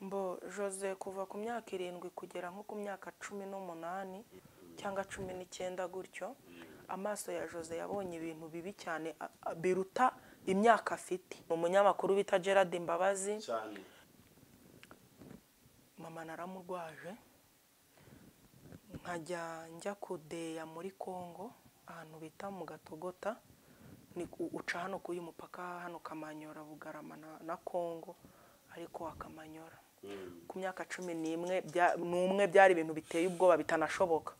Mbo Jose kuva ku myaka 7 kugera nko ku myaka 18 cyangwa 19 gutyo, amaso ya Jose yabonye ibintu bibi cyane biruta imyaka afite. Umunyamakuru bita Gerard Mbabazi cyane. Mama naramurwaje nkajya njya kudeya muri Kongo ahantu bita mu Gatogota, ni uca hano kuri mupaka hano Kamanyora Bugarama na Kongo, ariko akamanyora. Ku myaka 11 n'umwe byari ibintu biteye ubwoba bitanashoboka,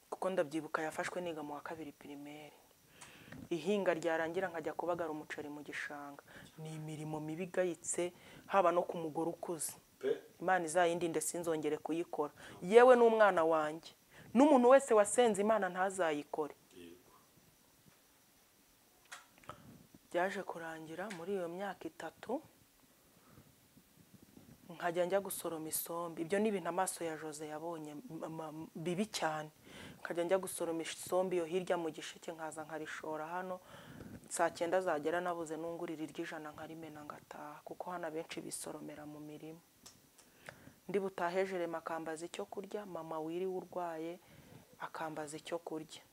kuko ndabyibuka yafashwe niga mu wa 2 primaire. Ihinga ryarangira nkajya kubagara umuceri mu gishanga. Ni imirimo mibi igayitse, haba no ku mugore ukuze. Imana izayindinde sinzongere kuyikora, yewe n'umwana wanjye n'umuntu wese wasenze Imana ntazayikore. Byaje kurangira muri iyo myaka 3 nkajya njya gusoroma isombe. Ibyo ni ibintu amaso ya Jose yabonye bibi cyane. Nkajya njya gusoroma isombe iyo hirya mu gisheke, nkaza nkarishora hano saa 9 zagera nabuze nungurira iry'ijana nkarimena ngataha, kuko hano abenshi bisoromera mu mirima. Ndi butahe Jerema akambaza icyo kurya, mama wiriwe urwaye akambaza icyo kurya.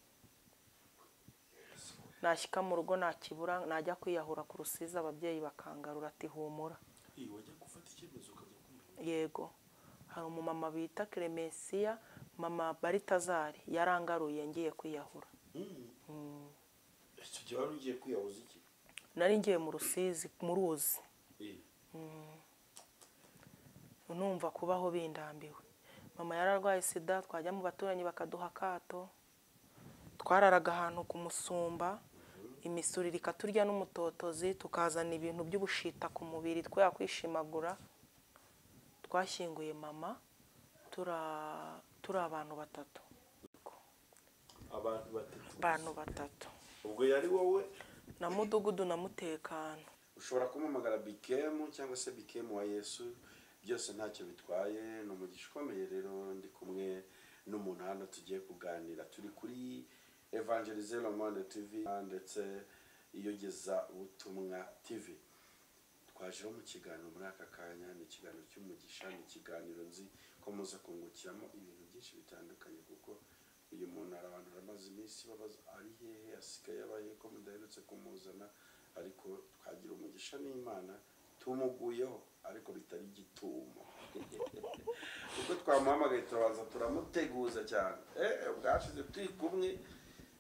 Nashyika mu rugo nakibura, najya kwiyahura ku Rusizi ababyeyi bakangarura ati humura. Yego, hari umumama bita Clemencia, mama Baritazari, yarangaruye ngiye kwiyahura. Icyo gihe wari ugiye kwiyahuza iki? Nari ngiye mu Rusizi mu ruzi. Numva kubaho bindambiwe. Mama yararwaye sida, twajya mu baturanyi bakaduha akato. Twararaga ahantu ku musumba, imisurire ikaturya n'umutotozi, tukazana ibintu by'ubushita ku mubiri twaya kwishimagura. Twashyinguye mama turi abantu batatu. Abantu batatu. Ubwo yari wowe na mudugudu na mutekano. Ushobora kumamagara Bikemu cyangwa se Bikemu wa Yesu, byose ntacyo bitwaye. Ni umugisha ukomeye rero ndi kumwe n'umuntu hano tugiye kuganira. Turi kuri Evangelize Le Monde TV ndetse Iyogeza Butumwa TV. Twaje mu kiganiro muri aka kanya, ni ikiganiro cy'umugisha, ni ikiganiro nzi ko muza kungukiramo ibintu byinshi bitandukanye, kuko uyu muntu hari abantu bamaze iminsi babaza ari hehe, asigaye abaye ko mudaherutse kumuzana, ariko twagira umugisha n'Imana tumuguyeho, ariko bitari igitumo. Kuko twamuhamagaye turabanza turamuteguza cyane. Bwashize turi kumwe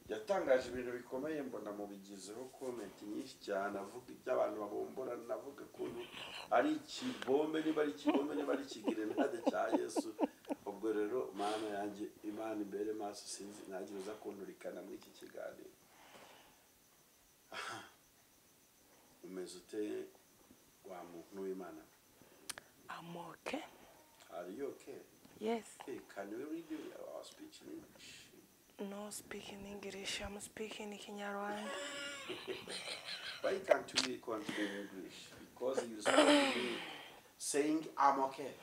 yatangaje ibintu bikomeye, mbona mubigizeho comment nyinshi cyane, avuga iby'abantu babomborana, avuga ukuntu ari ikibombe, niba ari ikibombe, niba ari ikigerenade cya Yesu. Ubwo rero Mana yanjye, Imana imbere maso, sinzi nagira uza kunturikana muri iki kiganiro. Umeze ute wa muntu w'Imana? I'm okay. Are you okay? Yes. Hey, can you read our speech in English? No speaking English, I'm speaking Kinyarwanda. Why can't you continue in English? Because you speak to me saying I'm okay.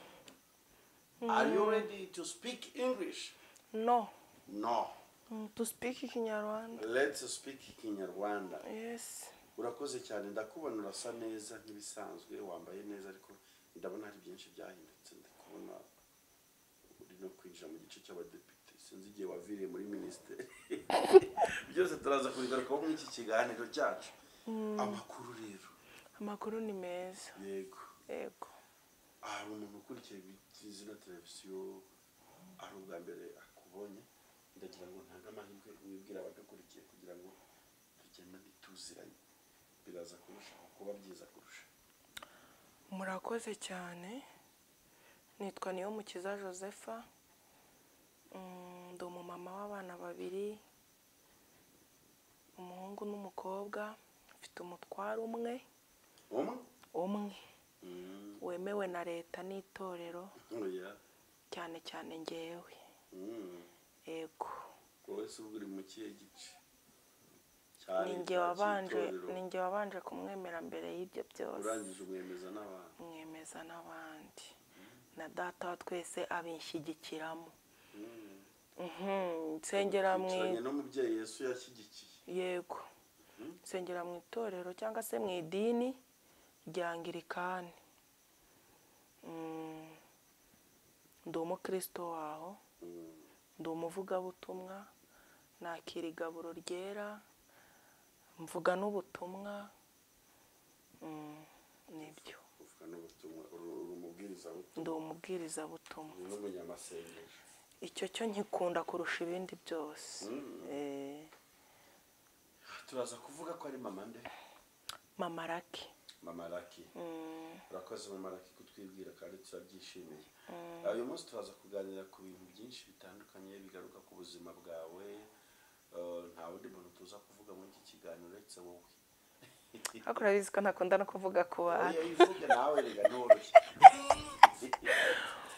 Are you ready to speak English? No. No. To speak Kinyarwanda. Let's speak Kinyarwanda. Yes. Urakoze cyane, ndakubona urasa neza nk'ibisanzwe, wambaye neza, ariko ndabona hari byinshi byahindutse. Ndakubona uri no kwinjira mu gice cy'abadepite, sinzi igihe waviriye muri ministeri. Byose turaza kubigarukaho muri iki kiganiro cyacu. Amakuru rero, amakuru ni meza. Yego. Yego. Hari umuntu ukurikiye izina televiziyo ari ubwa mbere akubonye, ndagira ngo ntange amahirwe wibwira abadukurikiye kugira ngo tugende tuziranye, biraza kurushaho kuba byiza kurusha. Murakoze cyane. Nitwa Niyomukiza Josepha, ndi umumama w'abana 2, umuhungu n'umukobwa. Mfite umutwaro umwe umwe wemewe na leta n'itorero, cyane cyane ngewe. Yego. Wowe se ubwo uri mu kihe gice? Ninjye wabanje kumwemera mbere y'ibyo byose. Urangije umwemeza n'abandi. Mwemeza n'abandi. Na data wa twese abinshyigikiramo. Nsengera mu n'umubyeyi Yesu yashyigikiye. Yego. Nsengera mu itorero cyangwa se mu idini rya Anglikani. Ndi umukristo waho, ndi umuvugabutumwa, nakira igaburo ryera, mvuga n'ubutumwa. Nibyo. Uvuga n'ubutumwa, uri umubwirizabutumwa. Ndi umubwirizabutumwa n'umunyamasengesho. Icyo cyo nkikunda kurusha ibindi byose. Turaza kuvuga ko ari mama nde? Mama Lucky. Mama Lucky. Urakoze Mama Lucky kutwibwira kandi turabyishimiye. Uyu munsi turaza kuganira ku bintu byinshi bitandukanye bigaruka ku buzima bwawe. Nta wundi muntu tuza kuvuga muri iki kiganiro uretse wowe. Ariko urabizi ko ntakunda no kuvuga ku bantu. Oya, ivuge nawe rega ntoroshye.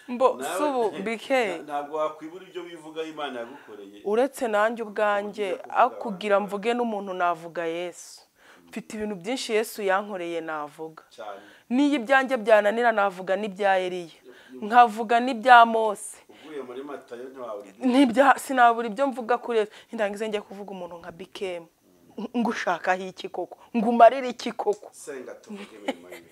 Mbo Nawe- subu bike. Ntabwo wakwibura ibyo wivuga Imana yagukoreye. Uretse nanjye ubwanjye, Uburyo aho kuvuga kugira abantu. mvuge n'umuntu navuga Yesu. Mfite ibintu byinshi Yesu yankoreye navuga. Cyane. N'iyo ibyanjye byananira navuga n'ibya Eliya, nkavuga n'ibya Mose. Uvuye muri Matayo ntiwabura ibyo. Ntibya sinabura ibyo mvuga kuri Yesu. Ndangize njye kuvuga umuntu nka Bikemu, ngushakaho iki koko? Ngumarire iki koko? Senga tuvuge imirimo ye.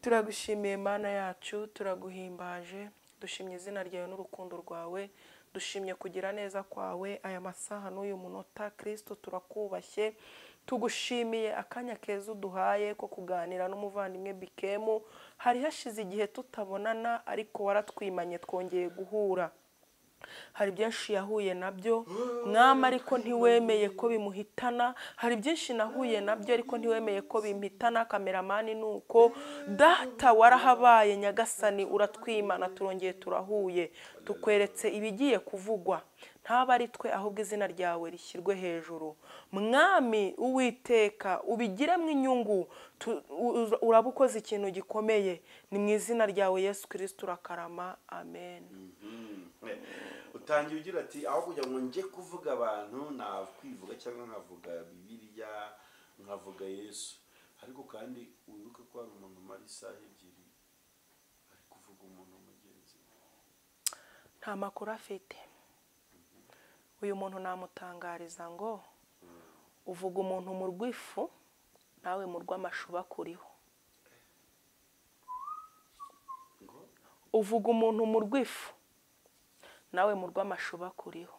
Turagushimiye Mana yacu, turaguhimbaje, dushimye izina ryawe n'urukundo rwawe, dushimye kugira neza kwawe aya masaha n'uyu munota. Kristo, turakubashye, tugushimiye akanya keza uduhaye ko kuganira n'umuvandimwe Bikemu. Hari hashize igihe tutabonana, ariko waratwimanye twongeye guhura. Hari byinshi yahuye nabyo Mwami, ariko ntiwemeye ko bimuhitana. Hari byinshi nahuye nabyo, ariko ntiwemeye ko bimpitana. Kameramani ni uko data warahabaye Nyagasani, uratwimana, turongeye turahuye, tukweretse ibigiye kuvugwa. Ntaba ari twe, ahubwo izina ryawe rishyirwe hejuru. Mwami Uwiteka, ubigiremo inyungu, uraba ukoze ikintu gikomeye. Ni mu izina ryawe Yesu Kristo urakarama, amen. Utangiye ugira ati aho kugira ngo njye kuvuga abantu nakwivuga cyangwa nkavuga Bibiliya, nkavuga Yesu. Ariko kandi wibuke ko hari umuntu umara isaha 2 ari kuvuga umuntu mugenzi we. Nta makuru afite. Uyu muntu namutangariza ngo uvuga umuntu mu rw'ifu, nawe mu rw'amashu bakuriho. Ngo? Uvuga umuntu mu rw'ifu, nawe mu rw'amashu bakuriho.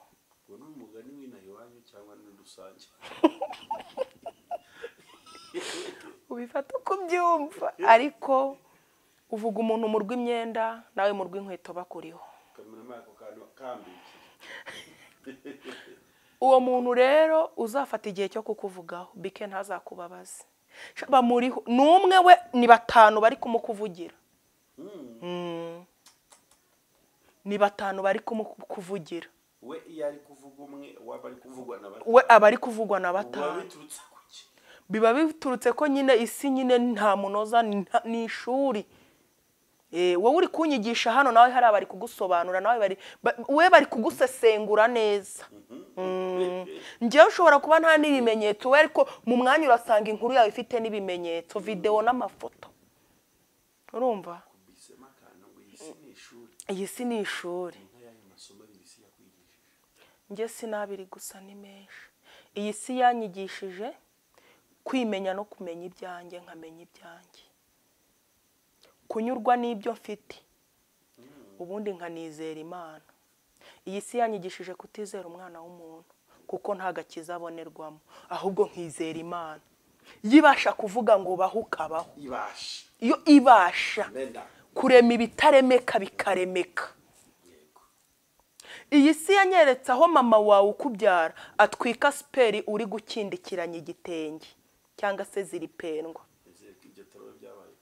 Uwo ni umugani w'inaha iwanyu cyangwa ni rusange? Ubifata uko ubyumva, ariko uvuga umuntu mu rw'imyenda, nawe mu rw'inkweto bakuriho. Kameramani, ako kantu kambikiye. Uwo muntu rero uzafata igihe cyo kukuvugaho, Bike, ntazakubabaze. Bamuriho ni umwe, we ni batanu bari kumukuvugira. Ni batanu bari kumukuvugira. We iyo ari kuvuga umwe, waba ari kuvugwa na batanu. We aba ari kuvugwa na Biba batanu. biturutse ku ki? Biba biturutse ko nyine isi nyine nta munoza, ni ishuri. Wowe uri kunyigisha hano, nawe hari abari kugusobanura, nawe bari we bari kugusesengura neza. Njyewe ushobora kuba nta n'ibimenyetso we, ariko mu mwanya urasanga inkuru yawe ifite n'ibimenyetso, videwo n'amafoto. Urumva? Kubisemo akantu ngo iyi si ni ishuri. Iyi si ni ishuri. Ni nk'ayahe masomo abiri isi yakwigishije? Njye sinabiri gusa, ni menshi. Iyi si yanyigishije kwimenya no kumenya ibyanjye, nkamenya ibyanjye, kunyurwa n'ibyo mfite, ubundi nkanizera Imana. Iyi si yanyigishije kutizera umwana w'umuntu, kuko nta gakiza abonerwamo, ahubwo nkizera Imana yibasha kuvuga ngo baho ukabaho. Ibasha. Iyo ibasha Mena. kurema ibitaremeka bikaremeka. Yego. Iyi si yanyeretse aho mama wawe ukubyara atwika siperi uri gukindikiranya igitenge cyangwa se ziripendwa. Nizere ko ibyo atari byabaye,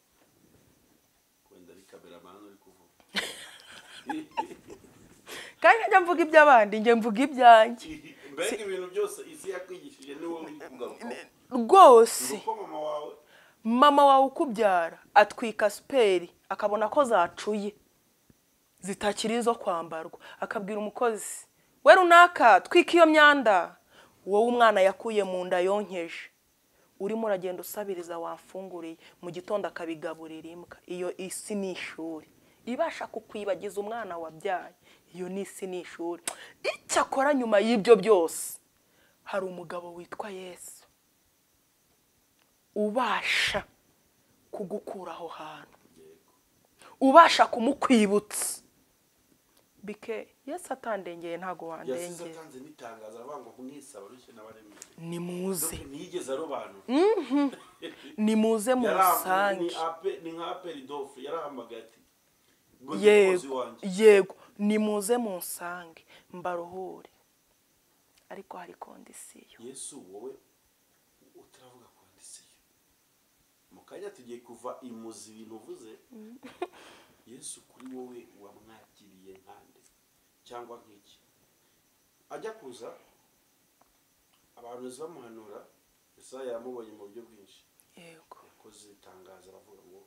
wenda ari kameramani uri kuvuga. Kandi njya mvuga iby'abandi, njye mvuga ibyanjye. Mbega ibintu byose isi yakwigishije ni wowe uri kugarukaho. Rwose. Uko mama wawe Mama wawe ukubyara atwika siperi, akabona ko zacuye zitakiri izo kwambarwa, akabwira umukozi we runaka twika iyo myanda. Wowe umwana yakuye mu nda yonkeje, urimo uragenda usabiriza wafunguriye, mu gitondo akabigaburira imbwa. Iyo isi ni ishuri ibasha kukwibagiza umwana wabyaye. Iyo ni isi, ni ishuri. Icyakora nyuma y'ibyo byose hari umugabo witwa Yesu ubasha kugukura aho hantu. Yego. Ubasha kumukwibutsa. Bike Yesu atandengeye ntago wandengeye. Yasize atanze n'itangazo aravuga ngo mwese abarushye n'abaremerewe. Nimuze. Ntiyigeze arobanura. Nimuze musange. Ni nka apel d'offre yarahamagaye ati yego yego nimuze munsange mbaruhure. Ariko hari kondisiyo. Yesu wowe utaravuga kondisiyo. Mukanya tugiye kuva imuzi ibintu uvuze. Yesu kuri wowe wamwakiriye nkande cyangwa nk'iki? Ajya kuza abantu bamuhanura, Yesaya yamubonye mu buryo bwinshi. Yego. Yakoze itangazo aravuga ngo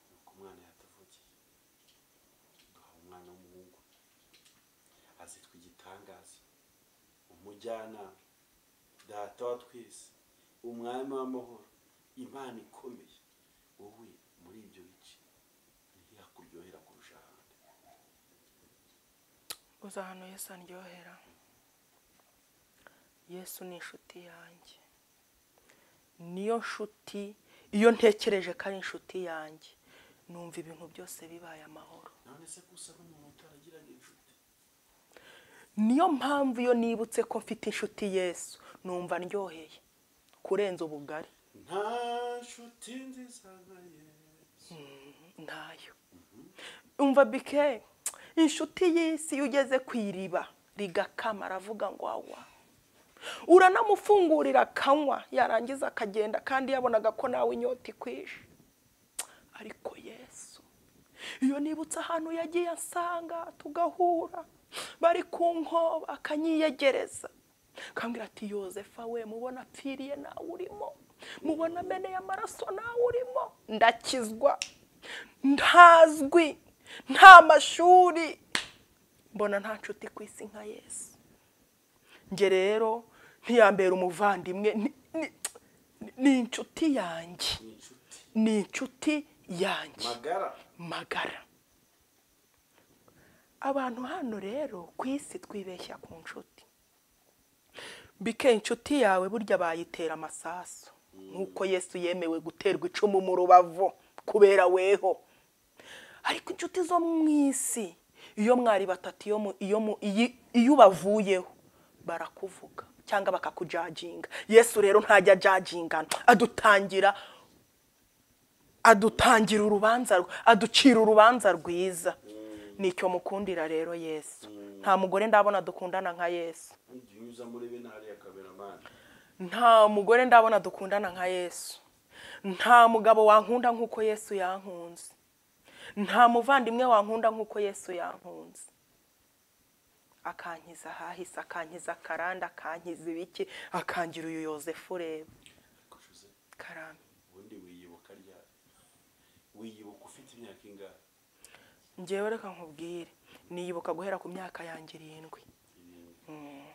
nuko umwana yatavukiye, duha umwana w'umuhungu azitwa igitangaza, umujyanama, data wa twese, umwami w'amahoro, Imana ikomeye. Wowe muri ibyo bice ntiyakuryohera kurusha ahandi. Uza hano Yesu andyohera. Yesu ni inshuti yanjye. Niyo nshuti, iyo ntekereje ko ari inshuti yanjye, numva ibintu byose bibaye amahoro. None se gusa n'umuntu utaragiraga inshuti? Niyo mpamvu iyo nibutse ko mfite inshuti Yesu, numva ndyoheye kurenza ubugari. Nta nshuti nziza nka Yesu. Ntayo. Umva bike, inshuti y'isi iyo ugeze ku iriba rigakama aravuga ngo awa. Uranamufungurira akanywa yarangiza akagenda kandi yabonaga ko nawe inyota ikwishe. Ariko Yesu iyo nibutse ahantu yagiye ansanga tugahura bari ku nkoba akanyiyegereza akambwira ati Yozefa we mubona apfiriye nawe urimo, mubona ameneye amaraso nawe urimo, ndakizwa ntazwi nta mashuri, mbona nta nshuti ku isi nka Yesu. Nge rero ntiyambera umuvandimwe, ni inshuti yanjye, ni inshuti yanjye magara magara. Abantu hano rero ku isi twibeshya ku nshuti. Bike inshuti yawe burya bayitera amasasu nkuko Yesu yemewe guterwa icumu mu rubavu kubera weho. Ariko inshuti zo mu isi iyo mwari batatu iyo bavuyeho barakuvuga cyangwa bakakujajinga. Yesu rero ntajya jajingana, adutangira urubanza, aducira urubanza rwiza. Nicyo mukundira rero Yesu. Nta mugore ndabona dukundana nka Yesu. Nta mugore ndabona dukundana nka Yesu. Nta mugabo wankunda nkuko Yesu yankunze. Nta muvandimwe wankunda nkuko Yesu yankunze. Akankiza hahise, akankiza karanda, akankiza ibiki, akangira uyu Yozefu reba. Karame. Ubundi wiyibuka ryari? Wiyibuka ufite imyaka ingahe? Njyewe reka nkubwire, niyibuka guhera ku myaka yanjye 7.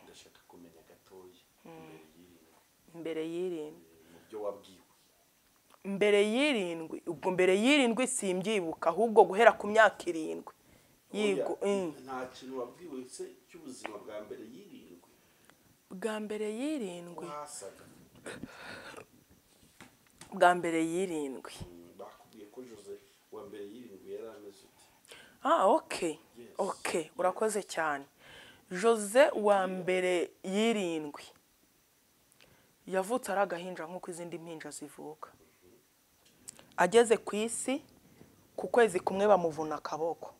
Ndashaka kumenya gatoya mbere y'irindwi. Mu byo wabwiwe. Mbere y'irindwi, ubwo mbere y'irindwi simbyibuka, ahubwo guhera ku myaka 7. Yego, nta kintu wabwiwe se cy'ubuzima bwa mbere y'irindwi? Bwa mbere y'irindwi. Bwa mbere y'irindwi. Bakubwiye ko Jose wa mbere y'irindwi yari ameze ute? Ah, okay. Okay, urakoze cyane. Jose wa mbere y'irindwi yavutse ari agahinja nk'uko izindi mpinja zivuka. Ageze ku isi ku kwezi kumwe bamuvuna akaboko.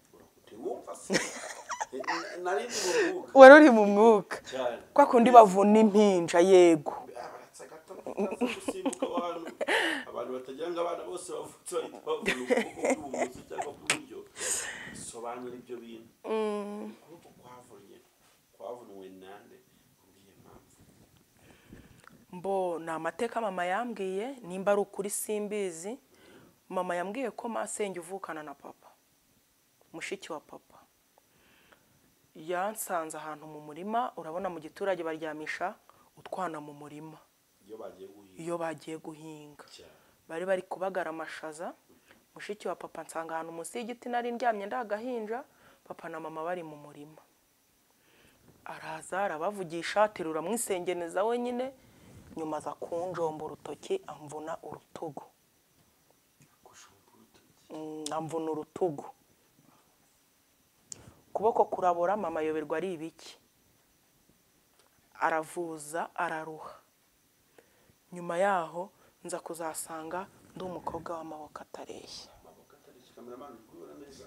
Wari uri mu mwuka kwa kundi bavuna impinja. Yego. Abantu batagira ngo abana bose bavutse bahita bavuna ukuboko kw'ibumoso cyangwa kw'iburyo. Sobanura ibyo bintu. Ukuboko kwavunwe nande kubwiye mpamvu? Mbo ni amateka mama yambwiye, nimba ari ukuri simbizi. Mama yambwiye ko masenge uvukana na papa, mushiki wa papa, yansanze ahantu mu murima. Urabona mu giturage baryamisha utwana mu murima iyo bagiye guhinga, bari bari kubagara amashaza. Mushiki wa papa nsanga ahantu munsi y'igiti nari ndyamye ndagahinja, papa na mama bari mu murima. Araza arabavugisha, aterura mwisengeneza wenyine, nyuma aza kunjomba urutoki amvuna urutugu. Amvuna urutugu, ukuboko kurabora. Mama ayoberwa ari ibiki, aravuza araruha. Nyuma yaho nza kuzasanga ndi umukobwa w'amaboko atareshya. Amaboko atareshya, kameramani uri kubibona neza,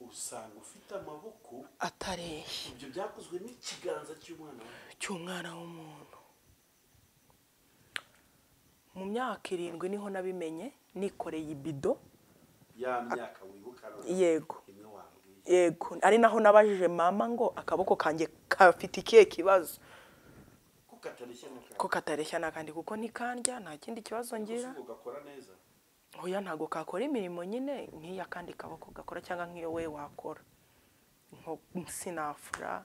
usanga ufite amaboko atareshya. Ibyo byakozwe n'ikiganza cy'umwana wawe. Cy'umwana w'umuntu. Mu myaka 7 niho nabimenye, nikoreye ibido. Ya myaka wibuka none? Yego. Imwe wambwiye. Yego, ari naho nabajije mama ngo akaboko kanjye kafite ikihe kibazo? Ko katareshya n'akandi. Ko katareshya n'akandi, kuko ntikandya, nta kindi kibazo ngira. Gusa ubwo gakora neza? Oya, ntabwo kakora imirimo nyine nk'iyo akandi kaboko gakora cyangwa nk'iyo we wakora. Nko sinafura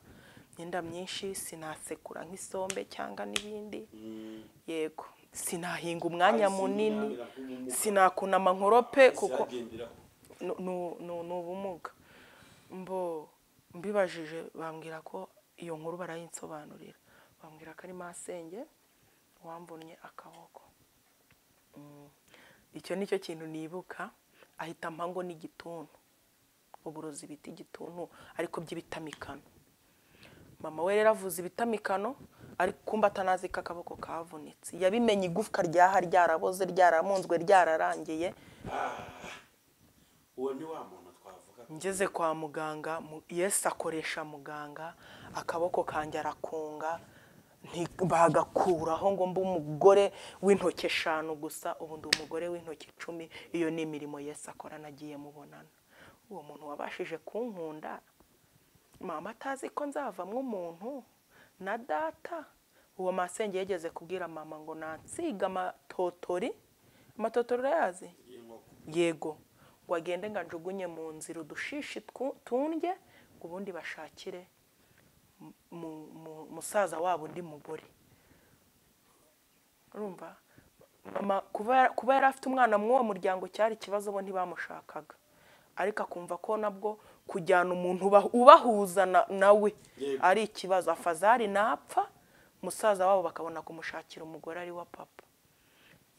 imyenda myinshi, sinasekura nk'isombe cyangwa n'ibindi. Yego, sinahinga umwanya Hahise munini, yamera nk'ubumuga. Sinakunama nkorope Hahise kuko hagenderaho. Ni ubumuga. Mbo mbibajije bambwira ko iyo nkuru barayinsobanurira, bambwira ko ari masenge wamvunnye akaboko. Icyo nicyo kintu nibuka. Ahita ampa ngo n'igituntu, uburozi bita igituntu ariko by'ibitamikano. Mama we rero avuza ibitamikano ariko kumba atanazi ko akaboko kavunitse. Yabimenye igufwa ryaha ryaraboze, ryaramunzwe, ryararangiye. Uwo ni wa muntu twavuga. Ngeze kwa muganga, Yesu akoresha muganga, akaboko kanjye arakunga, bagakuraho ngo mbe umugore w'intoki 5 gusa. Ubu ndi umugore w'intoki 10. Iyo ni imirimo Yesu akora, nagiye mubonana. Uwo muntu wabashije kunkunda, mama atazi ko nzavamwo umuntu na data. Uwo masenge yageze kubwira mama ngo nansiga amatotori. Amatotori urayazi? Y'inkoko. Yego. Ngo agende ngo anjugunye mu nzira udushishi tundye, ngo ubundi bashakire musaza wabo undi mugore. Urumva mama kuba yari afite umwana mw'uwo muryango cyari ikibazo, bo ntibamushakaga, ariko akumva ko nabwo kujyana umuntu ubahuza nawe ari ikibazo. Afazari napfa musaza wabo bakabona kumushakira umugore ari wa papa.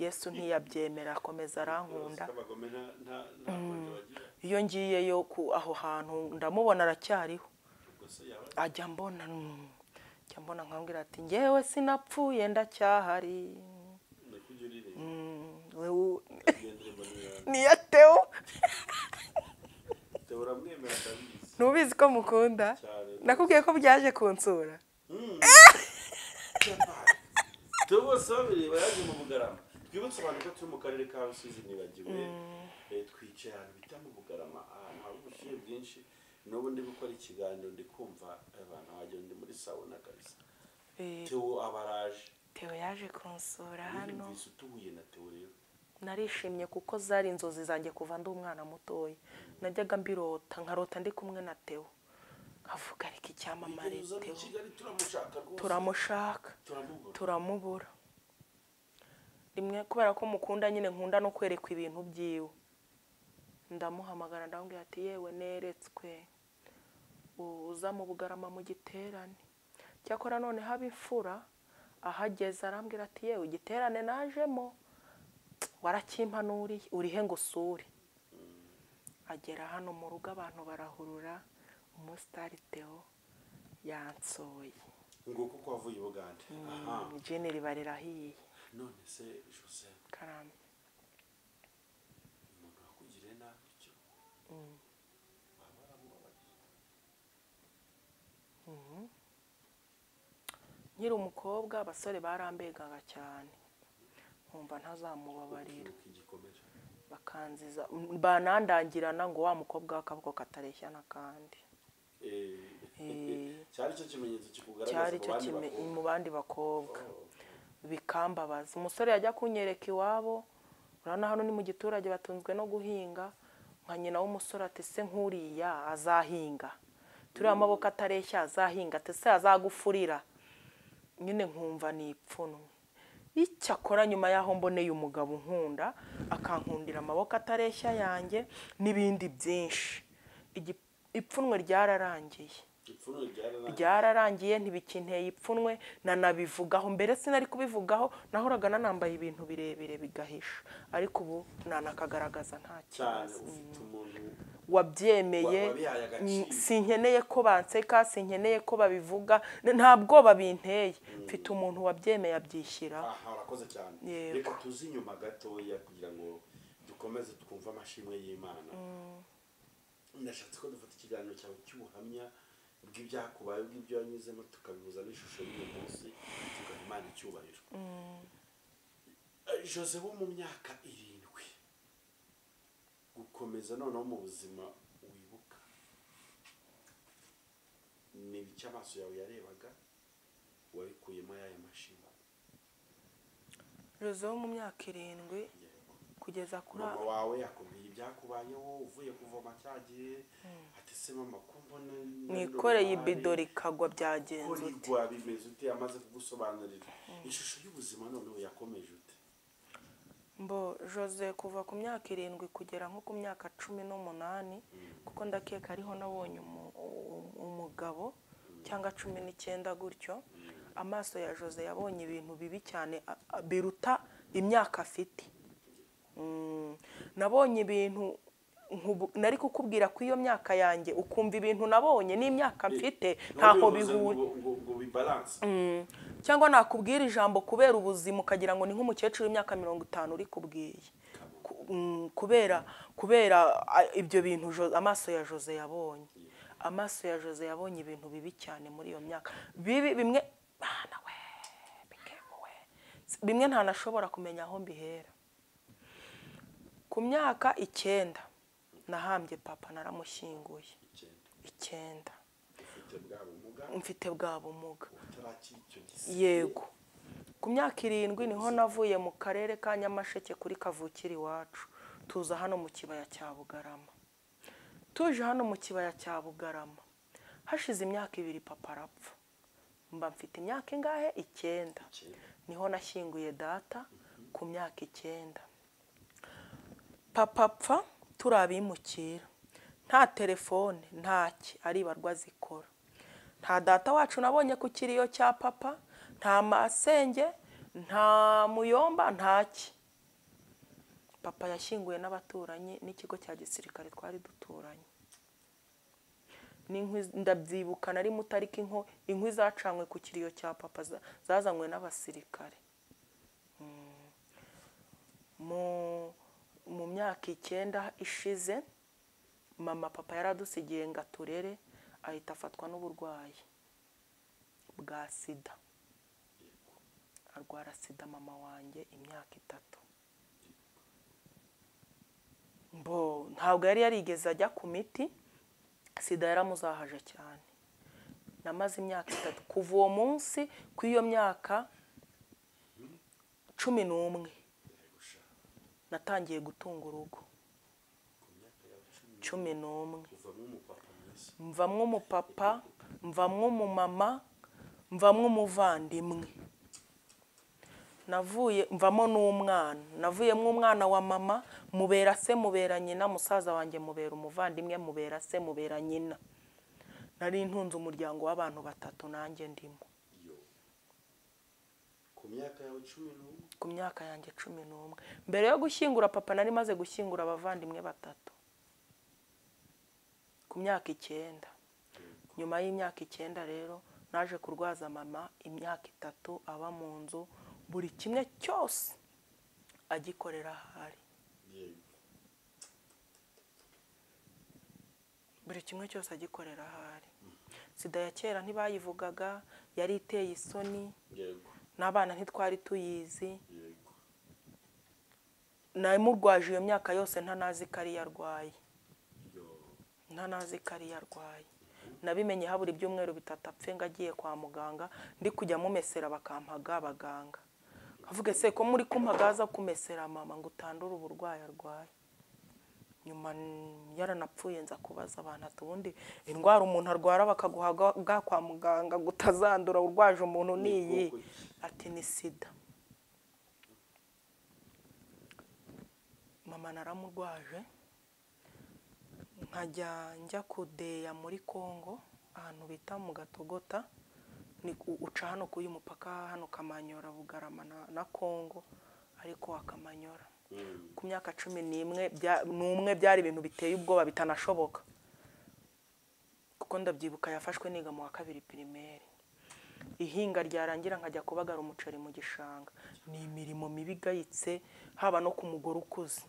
Yesu ntiyabyemera, akomeza arankunda. Abagome nta konti bagira. Iyo ngiyeyo ku aho hantu ndamubona, aracyariho. Ubwo se yaba Ajya mbona, ajya mbona nkambwira ati njyewe sinapfuye ndacyahari. Ni kujya uririmba. Wewe Iyo ndirimbo ni iyawe. Niya Theo. Theo uramwemera ndabizi. Ntubizi ko mukunda? Cyane. Nakubwiye ko byaje kunsura. Theo bose babireba yaje mu Bugarama. Twibutse abantu ko turi mu karere ka Rusizi, nibagiwe. Twicaye ahantu bita mu Bugarama, ahantu hari ubushyuhe bwinshi. N'ubu ndi gukora ikiganiro ndi kumva abantu wagira ndi muri sauna kabisa. Theo abaraje. Theo yaje kunsura hano. Wiyumvise utuhuye na Theo rero? Narishimye kuko zari inzozi zanjye kuva ndi umwana mutoya. Najyaga mbirota, nkarota ndi kumwe na Theo, nkavuga ariko icyamamare Uza muri Theo. Kigali turamushaka rwose. Turamushaka. Turamubura. Turamubura. Rimwe kubera ko mukunda nyine, nkunda no kwerekwa ibintu byiwe, ndamuhamagara ndamubwira ati yewe neretswe uza mu Bugarama mu giterane. Cyakora none haba imfura, ahageze arambwira ati yewe igiterane najemo warakimpanuriye, urihe ngo usure? Agera hano mu rugo abantu barahurura, umusitari Theo yansoye. Nguko uko wavuye i Bugande. Aha. Jene riba rirahiye. None se Jose, Karame. umuntu wakugiriye nabi utyo, waba waramubabariye? Nkiri umukobwa abasore barambegaga cyane, nkumva ntazamubabarira. Ukibuka igikomere. Bakanziza banandangirana ngo wa mukobwa w'akaboko katareshya n'akandi. Cyari cyo kimenyetso kikugaragaza Cyari mu cyo bandi bakobwa. Mu bandi bakobwa. Oh. Bikambabaza. Umusore yajya kunyereka iwabo, urabona hano ni mu giturage batunzwe no guhinga, nka nyina w'umusore ati se nk'uriya azahinga, turiya amaboko atareshya azahinga ati se azagufurira? Nyine nkumva ni ipfunwe. Icyakora nyuma y'aho mboneye umugabo unkunda, akankundira amaboko atareshya yanjye n'ibindi byinshi, ipfunwe ryararangiye. Ipfunwe ryararangiye. Byararangiye, ntibikinteye ipfunwe, nanabivugaho. Mbere sinari kubivugaho, nahoraga nanambaye ibintu birebire bigahisha, ariko ubu nanakagaragaza nta Cyane. kibazo. Ufite umuntu Wabyemeye. Wabihaye agaciro. Sinkeneye ko banseka, sinkeneye ko babivuga, nta bwoba binteye. Mfite umuntu wabyemeye, abyishyiraho. Aha, urakoze cyane. Yego. Reka tuze inyuma gatoya kugira ngo dukomeze twumve amashimwe y'Imana. Ndashatse ko dufata ikiganiro cyawe cy'ubuhamya bw'ibyakubaye, bw'ibyo wanyuzemo, tukabihuza n'ishusho y'uyu munsi, tugaha Imana icyubahiro. Jose wo mu myaka 7 gukomeza noneho mu buzima wibuka, ni ibiki amaso yawe yarebaga wabikuyemo y'aya mashimwe? Jose wo mu myaka 7 kugeza kuri Mama wawe yakubwiye ibyakubayeho uvuye kuvoma cya gihe, ati: "Se mama, ko mbona Nikoreye ibido rikagwa, byagenze ute?" Rigwa, bimeze ute? Amaze kugusobanurira ishusho y'ubuzima, noneho yakomeje ute? Mbo Jose kuva ku myaka 7 kugera nko ku myaka 18, kuko ndakeka ariho nabonye umugabo, cyangwa 19 gutyo, amaso ya Jose yabonye ibintu bibi cyane biruta imyaka afite. Nabonye ibintu nari kukubwira ko iyo myaka yanjye ukumva ibintu nabonye n'imyaka mfite ntaho Ntibivuze bihura. ngo bibalance. Cyangwa nakubwira ijambo kubera ubuzima ukagira ngo ni nk'umukecuru w'imyaka 50 uri kubwiye. Kubera ibyo bintu amaso ya Jose yabonye, amaso ya Jose yabonye ibintu bibi cyane muri iyo myaka, bibi bimwe, Mana we, bikemu we, bimwe ntanashobora kumenya aho mbihera. Ku myaka 9 nahambye papa, naramushyinguye. 9? 9. Ufite bwa bumuga? Mfite bwa bumuga. Utarakira icyo gisebe? Yego. Ku myaka 7 niho navuye mu karere ka Nyamasheke kuri kavukire iwacu, tuza hano mu kibaya cya Bugarama. Tuje hano mu kibaya cya Bugarama, hashize imyaka 2 papa arapfa. Mba mfite imyaka ingahe? 9. 9. Niho nashyinguye data ku myaka 9. Papa apfa turi abimukira, nta telefone, ntaki, aribarwa zikora. Nta data wacu nabonye ku kiriyo cya papa, nta masenge, nta muyomba, ntaki. Papa yashyinguwe n'abaturanyi n'ikigo cya gisirikare twari duturanye. N'inkwi ndabyibuka, nari muto, ariko inkwi zacanywe ku kiriyo cya papa zazanywe n'abasirikare. Mu myaka 9 ishize, mama papa yaradusigiye ngo aturere, ahita afatwa n'uburwayi bwa sida, arwara sida mama wanjye imyaka 3. Mbo ntabwo yari yarigeze ajya ku miti, sida yaramuzahaje cyane. Namaze imyaka 3 kuva uwo munsi, ku iyo myaka 11 natangiye gutunga urugo. Ku myaka yawe 10? 11. Uvamo umupapa mwiza. Mvamwo umupapa, mvamwo umumama, mvamwo umuvandimwe, navuye mvamo n'umwana, navuyemo umwana wa mama, mubera se, mubera nyina, musaza wanjye mubera umuvandimwe, mubera se, mubera nyina. Nari ntunze umuryango w'abantu batatu nanjye ndimo. Yo, ku myaka yawe 11? Ku myaka yanjye 11. Mbere yo gushyingura papa nari maze gushyingura abavandimwe batatu ku myaka 9. Nyuma y'imyaka 9 rero naje kurwaza mama imyaka 3, aba mu nzu, buri kimwe cyose agikorera ahari. Buri kimwe cyose agikorera ahari. Sida ya kera ntibayivugaga, yari iteye isoni. N'abana ntitwari tuyizi. Namurwaje iyo myaka yose ntanazi ko ariyo arwaye. Ntanazi ko ariyo arwaye. Nabimenye habura ibyumweru 3 apfe, ngo agiye kwa muganga, ndi kujya mumesera bakampaga abaganga. Avuga: "Se ko muri kumpagaza kumesera mama ngo utandure uburwayi arwaye?" Nyuma yaranapfuye nza kubaza abantu ati: "Ubundi indwara umuntu arwara bakaguha ga kwa muganga ngo utazandura urwaje umuntu ni iyi?" Ni bwoko ki? Ati: "Ni sida." Mama naramurwaje, nkajya njya kudeya muri Kongo. Ahantu bita mu Gatogota, ni uca hano kuri uyu mupaka hano Kamanyora, Bugarama na Kongo, ariko Akamanyora. Ku myaka 11 n'umwe byari ibintu biteye ubwoba bitanashoboka, kuko ndabyibuka yafashwe niga mu wa 2 primaire. Ihinga ryarangira nkajya kubagara umuceri mu gishanga. Ni imirimo mibi igayitse, haba no ku mugore ukuze.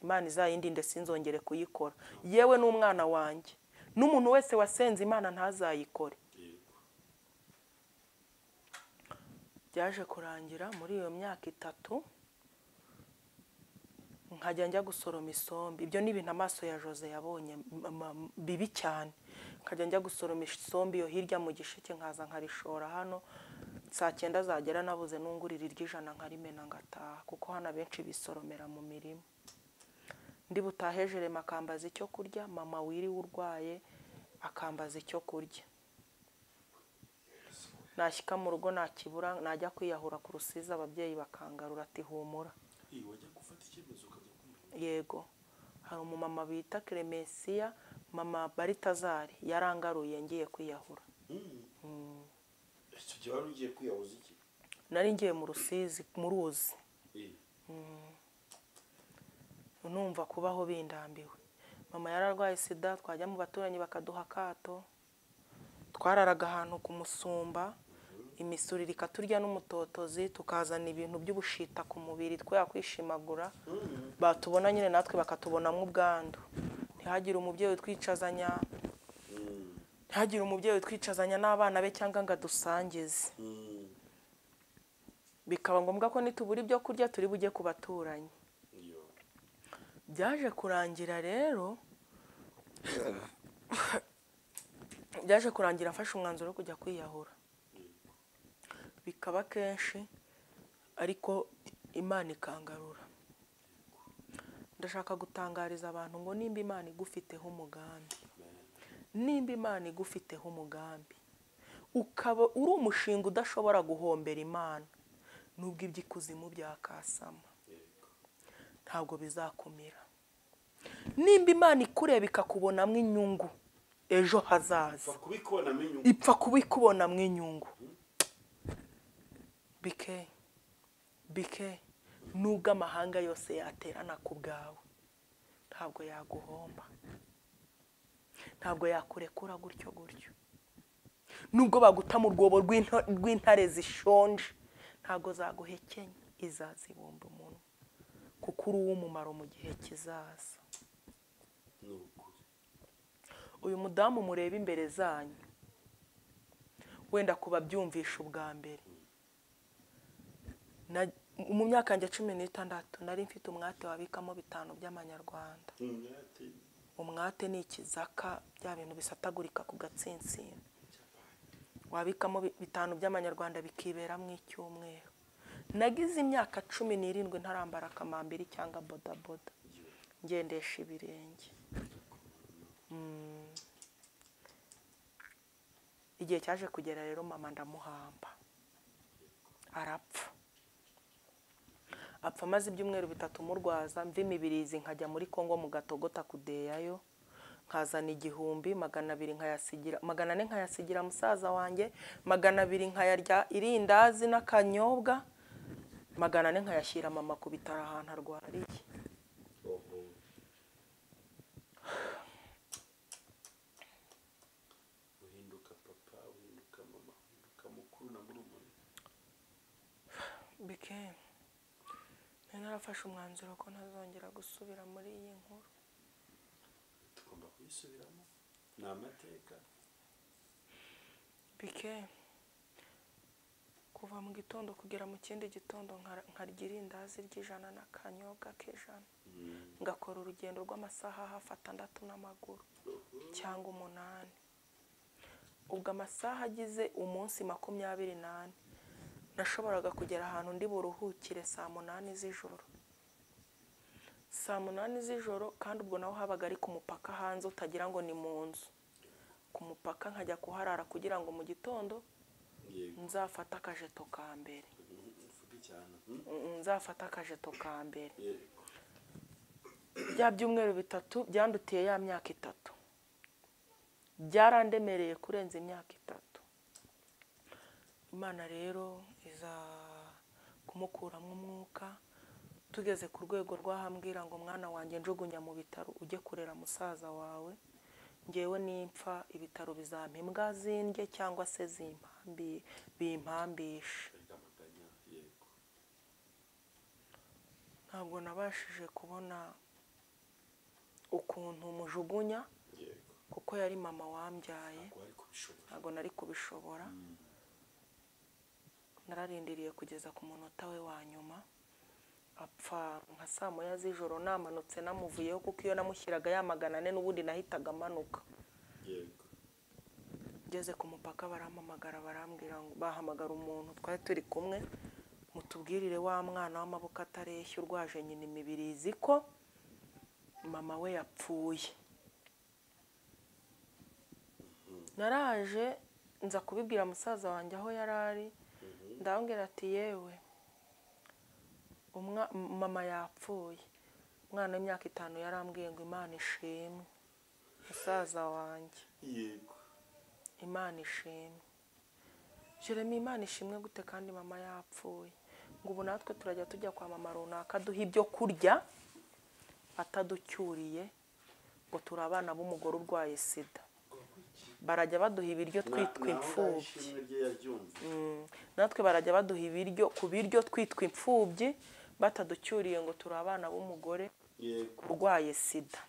Imana izayindinde sinzongere kuyikora, yewe n'umwana wanjye n'umuntu wese wasenze Imana ntazayikore. Byaje kurangira muri iyo myaka 3 nkajya njya gusoroma isombe. Ibyo ni ibintu amaso ya Jose yabonye bibi cyane. Nkajya njya gusoroma isombe iyo hirya mu gisheke, nkaza nkarishora hano saa 9 zagera nabuze nungurira iry'ijana nkarimena ngataha, kuko hano abenshi bisoromera mu mirima. Ndi butahe Jerema akambaza icyo kurya, mama wiriwe urwaye akambaza icyo kurya. Nashyika mu rugo nakibura, najya kwiyahura ku Rusizi ababyeyi bakangarura ati humura. Yego, hari umumama bita Clemencia, mama Baritazari, yarangaruye ngiye kwiyahura. Icyo gihe wari ugiye kwiyahuza iki? Nari ngiye mu Rusizi, mu ruzi. Numva kubaho bindambiwe. Mama yararwaye sida, twajya mu baturanyi bakaduha akato. Twararaga ahantu ku musumba, imisurire ikaturya n'umutotozi, tukazana ibintu by'ubushita ku mubiri twaya kwishimagura. Batubona nyine natwe bakatubonamo ubwandu. Ntihagire umubyeyi twicazanya, ntihagire umubyeyi twicazanya n'abana be cyangwa ngo adusangize. Bikaba ngombwa ko nitubura ibyo kurya turi bujye ku baturanyi. Byaje kurangira rero, byaje kurangira mfashe umwanzuro wo kujya kwiyahura. Bikaba kenshi ariko Imana ikangarura. Ndashaka gutangariza abantu ngo nimba Imana igufiteho umugambi, nimba Imana igufiteho umugambi, ukaba uri umushinga udashobora guhombera Imana, nubwo iby'ikuzimu byakasama, ntabwo bizakumira. Nimba Imana ikureba ikakubonamo inyungu ejo hazaza, ipfa kubikubonamo inyungu, bike bike, nubwo amahanga yose yaterana ku bwawe, ntabwo yaguhomba, ntabwo yakurekura gutyo gutyo. Nubwo baguta mu rwobo rw'intare zishonje, ntabwo zaguhekenya, izazibumba umunwa, kuko uri uw'umumaro mu gihe kizaza. Uyu mudamu mureba imbere zanyu, wenda kubabyumvisha ubwa mbere, mu myaka yanjye 16 nari mfite umwate wabikamo 5 by'amanyarwanda. Umwate ni ikizaka, bya bintu bisatagurika ku gatsinsino. Wabikamo 5 by'amanyarwanda bikibera mu icyumweru. Nagize imyaka 17 ntarambara akamambiri cyangwa bodaboda, ngendesha ibirenge. Igihe cyaje kugera rero mama ndamuhamba, arapfa. Apfa amaze ibyumweru 3 murwaza, mva imibirizi nkajya muri Kongo mu Gatogota kudeyayo, nkazana 1200 nkayasigira, 400 nkayasigira musaza wanjye, 200 nkayarya irindazi n'akanyobwa, 400 nkayashyira mama ku bitaro ahantu arwariye. Uhinduka papa, uhinduka mama, uhinduka mukuru na murumuna. Bike, narafashe umwanzuro ko ntazongera gusubira muri iyi nkuru. Tugomba kuyisubiramo, ni amateka. Bike, kuva mu gitondo kugera mu kindi gitondo nkarya irindazi ry'ijana n'akanyobwa k'ijana, ngakora urugendo rw'amasaha hafi 6 n'amaguru cyangwa 8. Ubwo amasaha agize umunsi 24, nashoboraga kugera ahantu ndi buruhukire saa 8 z'ijoro. Saa 8 z'ijoro, kandi ubwo naho habaga ari ku mupaka hanze, utagira ngo ni mu nzu. Ku mupaka nkajya kuharara kugira ngo mu gitondo nzafata akajeto ka mbere. Nzafata akajeto ka mbere. Bya byumweru 3 byandutiye ya myaka 3. Byarandemereye kurenza imyaka 3. Imana rero iza kumukuramo umwuka, tugeze ku rwego rwahambwira ngo mwana wanjye njugunya mu bitaro ujye kurera musaza wawe, ngewe nimpfa ibitaro bizampa imbwa zindye cyangwa se bimpambishe. Ntabwo nabashije kubona ukuntu mujugunya kuko yari mama wambyaye, ntabwo nari kubishobora. Nararindiriye kugeza ku munota we wa nyuma, apfa nka saa 1 z'ijoro namanutse namuvuyeho, kuko iyo namushyiraga ya 400 n'ubundi nahitaga amanuka. Ngeze ku mupaka barampamagara, barambwira ngo bahamagara umuntu twari turi kumwe, mutubwirire wa mwana w'amaboko atareshya urwaje nyina imibirizi ko mama we yapfuye. Naraje nza kubibwira musaza wanjye aho yarari, ndambwira ati yewe mama yapfuye. Umwana w'imyaka 5 yarambwiye ngo Imana ishimwe. Musaza wanjye, yego, Imana ishimwe. Jeremy, Imana ishimwe gute kandi mama yapfuye? Ngo ubu natwe turajya tujya kwa mama runaka duha ibyo kurya ataducyuriye, ngo turi abana b'umugore urwaye sida, barajya baduha ibiryo twitwa imfubyi. Natwe barajya baduha ibiryo ku biryo twitwa imfubyi bataducyuriye, ngo turi abana b'umugore urwaye sida.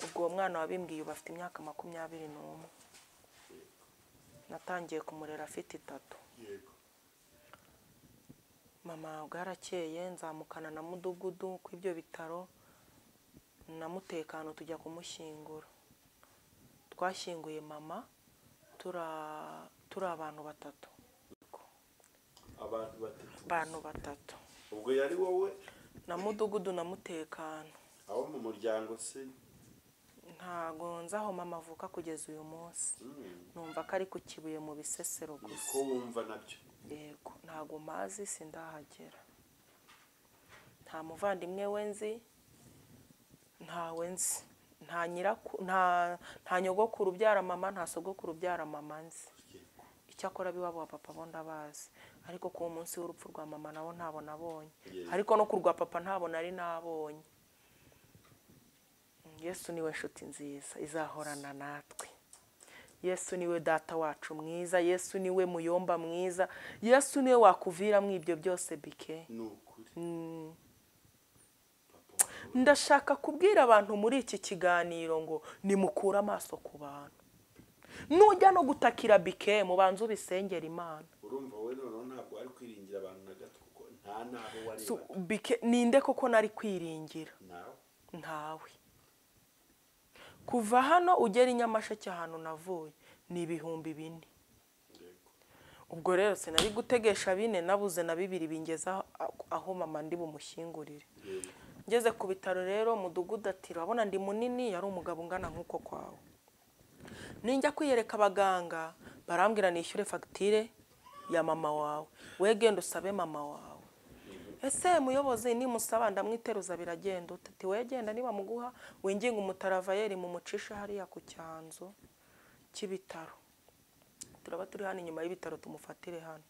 Ubwo uwo mwana wabimbwiye ubu afite imyaka 21. Natangiye kumurera afite 3. Mama bwarakeye nzamukana na mudugudu ku ibyo bitaro na mutekano tujya kumushyingura. Twashyinguye mama turi abantu batatu. Abantu batatu. Ubwo yari wowe na mudugudu na mutekano. Aho mu muryango se ntago nzi aho mama avuka kugeza uyu munsi. Numva ko ari ku Kibuye mu Bisesero gusa. Niko wumva nabyo? Yego, ntago mazi sindahagera. Nta muvandimwe we nzi, ntawe nzi. Nta nyiraku, nta nyogokuru ubyara mama, nta sogokuru ubyara mama nzi. Icyakora biwabo wa papa bo ndabazi, ariko ku munsi w'urupfu rwa mama nabo ntabo nabonye, ariko no kurwa papa ntabo nari nabonye. Yesu niwe nshuti nziza izahorana natwe. Yesu niwe data wacu mwiza, Yesu niwe muyomba mwiza, Yesu niwe wakuvira mu ibyo byose bike. Ndashaka kubwira abantu muri iki kiganiro ngo nimukure amaso ku bantu. Nujya no gutakira bike mubanze ubisengera Imana. Urumva wowe noneho ntabwo ari kwiringira abantu na gato, kuko nta nabo wareba. Bike ninde koko nari kwiringira? Ntawe. Kuva hano ugera i Nyamasheke ahantu navuye ni 4000. Ubwo rero sinari gutegesha 4, nabuze na 2 bingeza aho mama ndi bumushyingurire. Ngeze ku bitaro rero mudugudu ati urabona ndi munini, yari umugabo ungana nkuko kwawe. Ninjya kwiyereka abaganga barambwira nishyure fagitire ya mama wawe, we genda usabe mama wawe. Ese muyobozi nimusaba ndamwiteruza biragenda ute? Ati we genda niba muguha winginga umutaravayeri mumucisha hariya ku cyanzu cy'ibitaro, turaba turi hano inyuma y'ibitaro tumufatire hano.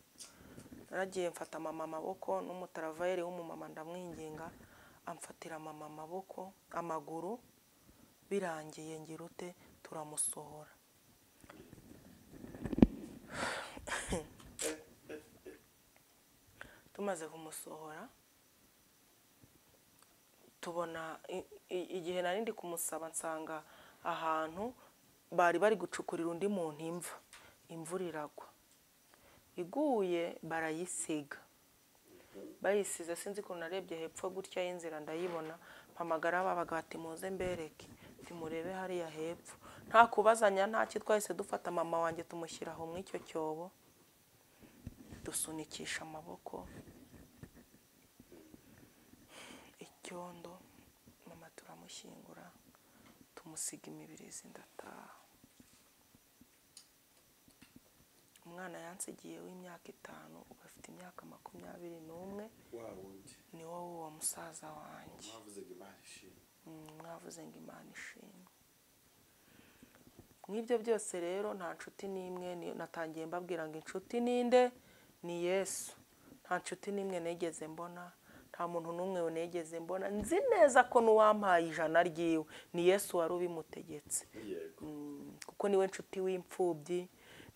Naragiye mfata mama amaboko n'umutaravayeri w'umumama ndamwinginga amfatira mama amaboko amaguru, birangiye ngira ute turamusohora. Tumaze kumusohora tubona igihe nari ndi kumusaba nsanga ahantu bari bari gucukurira undi muntu imva, imvura iragwa, iguye barayisiga, bayisize sinzi ukuntu narebye hepfo gutya y'inzira ndayibona, mpamagara babaga bati muze mbereke, timurebe hariya hepfo. Nta kubazanya nta ki, twahise dufata mama wanjye tumushyira aho mu icyo cyobo, dusunikisha amaboko icyondo, mama turamushyingura tumusiga imibirizi ndataha. Umwana yansigiye w'imyaka 5 ubu afite imyaka 21, ni wowe uwo musaza wanjye. Mwavuze ngo Imana ishimwe. Mwavuze ngo Imana ishimwe. Mw'ibyo byose rero nta nshuti n'imwe natangiye mbabwira ngo inshuti ninde ni Yesu. Nta nshuti n'imwe negeze mbona, nta muntu n'umwe negeze mbona. Nzi neza ko n'uwampaye ijana ryiwe ni Yesu wari ubimutegetse. Kuko niwe nshuti w'imfubyi,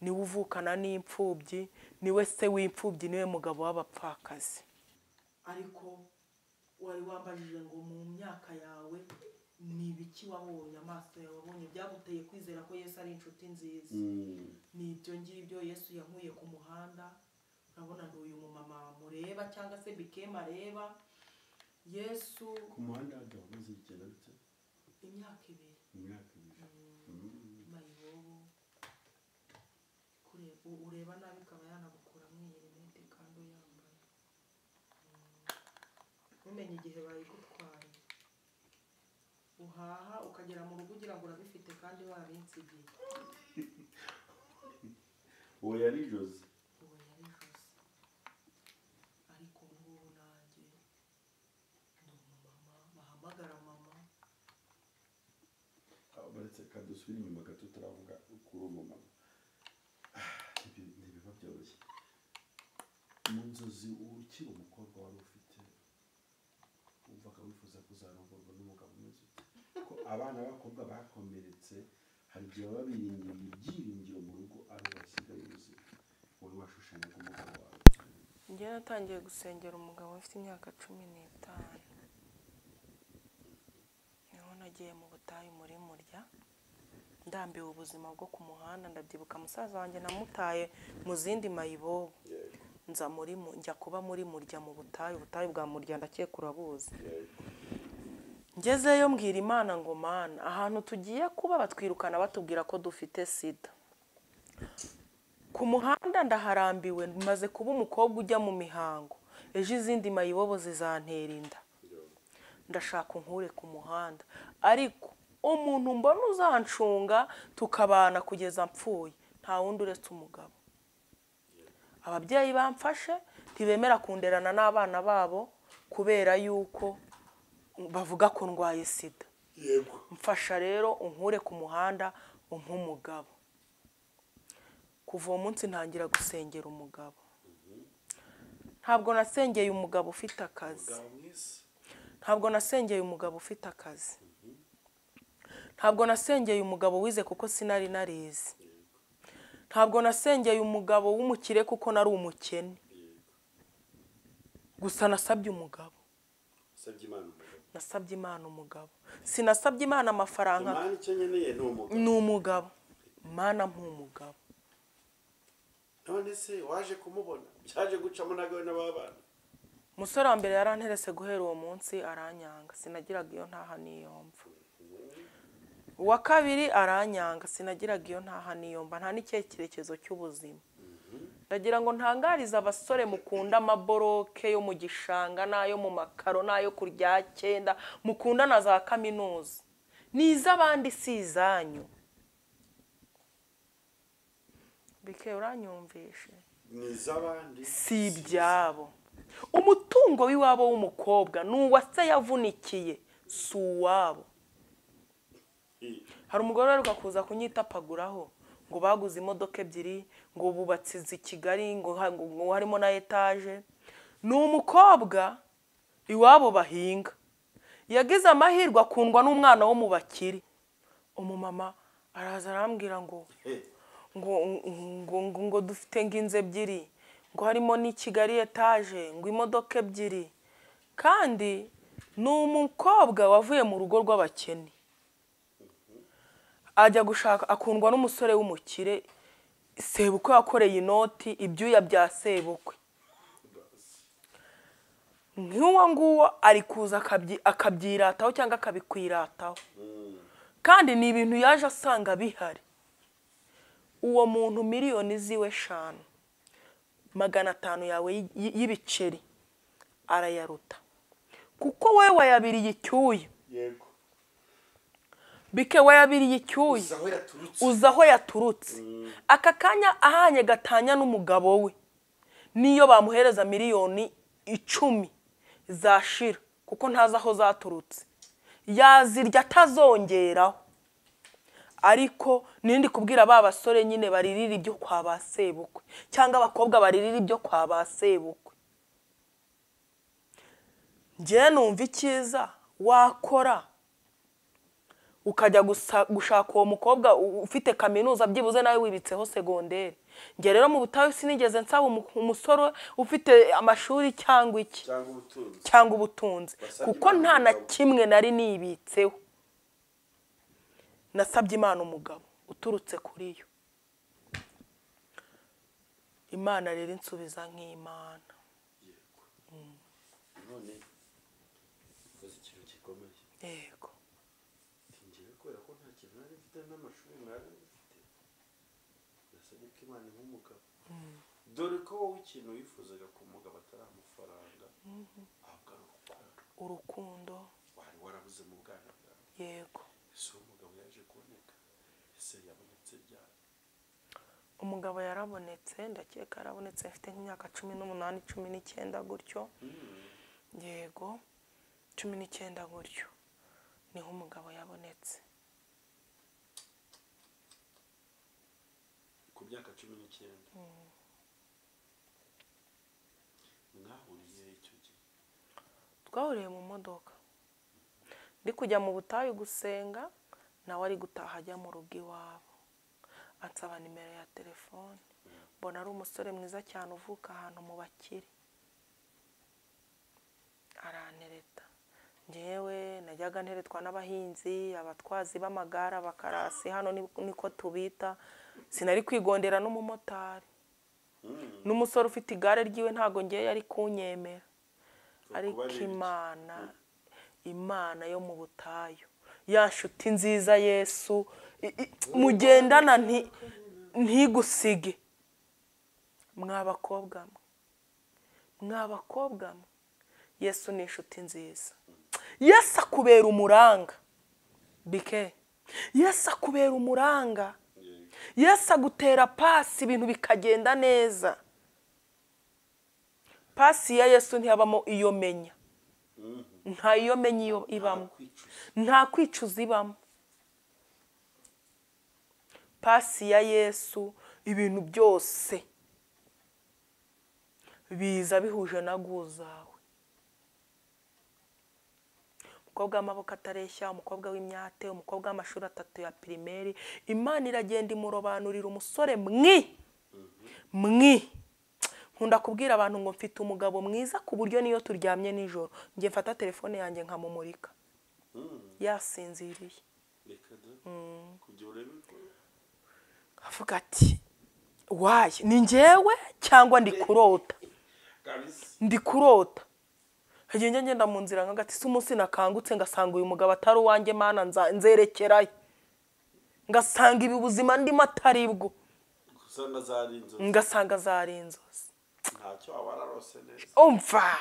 niwe uvukana n'imfubyi, niwe se w'imfubyi, niwe mugabo w'abapfakazi. Ariko wari wambajije ngo mu myaka yawe ni ibiki wabonye, amaso yawe wabonye byaguteye kwizera ko Yesu ari inshuti nziza? Ni ibyo ngibyo. Yesu yankuye ku muhanda, urabona ndi uyu mumama mureba cyangwa se Bikema areba. Yesu ku muhanda wamaze igenda bite? Imyaka ibiri. Imyaka ibiri. Mayibobo ureba nabi ikaba yanagukuramo iyi rinete kandi uyambaye. Umenye igihe bayigutwaye, uhaha ukagera mu rugo ugira ngo urabifite kandi wabinsigiye. Uwo yari Jose. Uwo yari Jose. Ariko ubu ngubu nanjye ndi umumama, bahamagara mama. Baretse kadusubira inyuma gato, turavuga kuri umumama. Ntibiba byoroshye. Mu nzozi ukiri umukobwa wari ufite, wumvaga wifuza kuzarongorwa n'umugabo umeze ute? Ko abana b'abakobwa bakomeretse hari igihe baba biringiye ibyiringiro mu rugo ari basigaye ubuzima. Wowe washushanyaga umugabo wawe? Njye natangiye gusengera umugabo ufite imyaka 15. Niho nagiye mu butayu muri Murya, ndambiwe ubuzima bwo ku muhanda. Ndabyibuka musaza wanjye namutaye mu zindi mayibobo, nza muri njya kuba muri Murya mu butayu. Ubutayu bwa Murya ndakeka urabuzi. Ngezeyo mbwira Imana ngo Mana, ahantu tugiye kuba batwirukana batubwira ko dufite sida. Ku muhanda ndaharambiwe, maze kuba umukobwa ujya mu mihango, ejo izindi mayibobo zizantera inda. Ndashaka unkure ku muhanda, ariko umuntu mbona uzancunga tukabana kugeza mpfuye nta wundi uretse umugabo. Ababyeyi bamfashe ntibemera kunderana n'abana babo kubera yuko bavuga ko ndwaye sida. Yego. Mfasha rero unkure ku muhanda umpe umugabo. Kuva uwo munsi ntangira gusengera umugabo. Ntabwo nasengeye umugabo ufite akazi. Ntabwo nasengeye umugabo ufite akazi. Ntabwo nasengeye umugabo wize kuko sinari narize. Ntabwo nasengeye umugabo w'umukire kuko nari umukene. Gusa nasabye umugabo. Nasabye Imana umugabo. Sinasabye Imana amafaranga. Imana icyo nkeneye ni umugabo. Ni umugabo. Imana mpa umugabo. None se waje kumubona? Byaje gucamo nagawe n'ababana. Umusore wa mbere yaranterese guhera uwo munsi aranyanga, sinagiraga iyo ntaha niyomva. Uwa kabiri aranyanga, sinagiraga iyo ntaha niyomva, nta n'icyerekezo cy'ubuzima. Ndagira ngo ntangarize abasore mukunda amaboroke yo mu gishanga n'ayo mu makaro n'ayo kurya cyenda, mukunda na za kaminuza. Ni iz'abandi si izanyu. Bike uranyumvishe? Ni iz'abandi si ibyabo. Umutungo w'iwabo w'umukobwa ni uwa se yavunikiye, si uwabo. Hari umugore uheruka kuza kunyitapaguraho ngo baguze imodoka ebyiri, ngo bubatse inzu i Kigali, ngo harimo na etaje. Ni umukobwa iwabo bahinga, yagize amahirwe akundwa n'umwana wo mu bakire. Umumama araza arambwira ngo ngo ngo ngo dufite inzu ebyiri, ngo harimo n'i Kigali etaje, ngo imodoka ebyiri. Kandi ni umukobwa wavuye mu rugo rw'abakene, ajya gushaka, akundwa n'umusore w'umukire. Sebukwe yakoreye inoti, ibyuya bya sebukwe. Nk'uwo nguwo ari kuza akabyirataho cyangwa akabikwirataho, kandi ni ibintu yaje asanga bihari. Uwo muntu miliyoni ziwe 5, 500 yawe y'ibiceri arayaruta, kuko we wayabiriye icyuya. Yego. Bike wayabiriye icyuya, uzi aho yaturutse. Aka kanya ahanye gatanya n'umugabo we, niyo bamuhereza miliyoni 10 zashira, kuko ntazi aho zaturutse, yazirya atazongeraho. Ariko nindi kubwira ba basore nyine baririra ibyo kwa ba sebukwe cyangwa abakobwa baririra ibyo kwa ba sebukwe. Njye numva icyiza wakora ukajya gushaka uwo mukobwa ufite kaminuza byibuze nawe wibitseho segonderi. Njye rero mu butayu sinigeze nsaba umusore ufite amashuri cyangwa iki cyangwa ubutunzi, kuko nta na kimwe nari nibitseho. Nasabye Imana umugabo uturutse kuri yo. Imana rero insubiza nk'Imana. None ukoze ikintu gikomeye. Yego. Ngiye kubera ko nta kintu nari mfite n'amashuri nari mfite, nasabye ko Imana impa umugabo. Dore ko wowe ikintu wifuzaga ku mugabo atari amafaranga, ahubwo ari urukundo. Urukundo wari warabuze mu bwana bwawe. Yego. Ese uwo mugabo yaje kuboneka? Ese yabonetse ryari? Umugabo yarabonetse, ndakeka yarabonetse mfite nk'imyaka 18 19 gutyo. Yego, 19 gutyo niho umugabo yabonetse. Ku myaka 19 mwahuriye icyo gihe? Twahuriye mu modoka ndi kujya mu butayu gusenga, nawe ari gutaha ajya mu rugo iwabo, ansaba nimero ya telefone. Mbona ari umusore mwiza cyane uvuka ahantu mu bakire, arantereta. Njyewe najyaga nteretwa n'abahinzi, abatwazi b'amagare, abakarasi, hano niko tubita. Sinari kwigondera n'umumotari n'umusore ufite igare ryiwe, ntago ngiye yari kunyemera. Ariko Imana, Imana yo mu butayu, ya nshuti nziza Yesu mugendana ntigusige. Mwabakobwa mwe, Yesu ni inshuti nziza. Yesu akubera umuranga. Bike, Yesu akubera umuranga. Yesu agutera pasi ibintu bikagenda neza. Pasi ya Yesu ntiyabamo iyo menya. Nta iyo menya iyo ibamo, nta kwicuza ibamo. Pasi ya Yesu ibintu byose biza bihuje na guzawe. Umukobwa w'amaboko atareshya, umukobwa w'imyate, umukobwa w'amashuri 3 ya primaire, Imana iragenda imurobanurira umusore mwi. Nkunda kubwira abantu ngo mfite umugabo mwiza ku buryo niyo turyamye nijoro njye mfata telefone yanjye nkamumurika yasinziriye. Avuga ati wayi ni njyewe cyangwa ndi kurota? Ndi kurota. Ngenda ngenda mu nzira nkagati si umunsi nakangutse ngasanga uyu mugabo atari uwanjye, Mana nzerekerayo, ngasanga ibi buzima ndimo atari bwo, ngasanga zari inzozi. Ntacyo abararose neza. Umva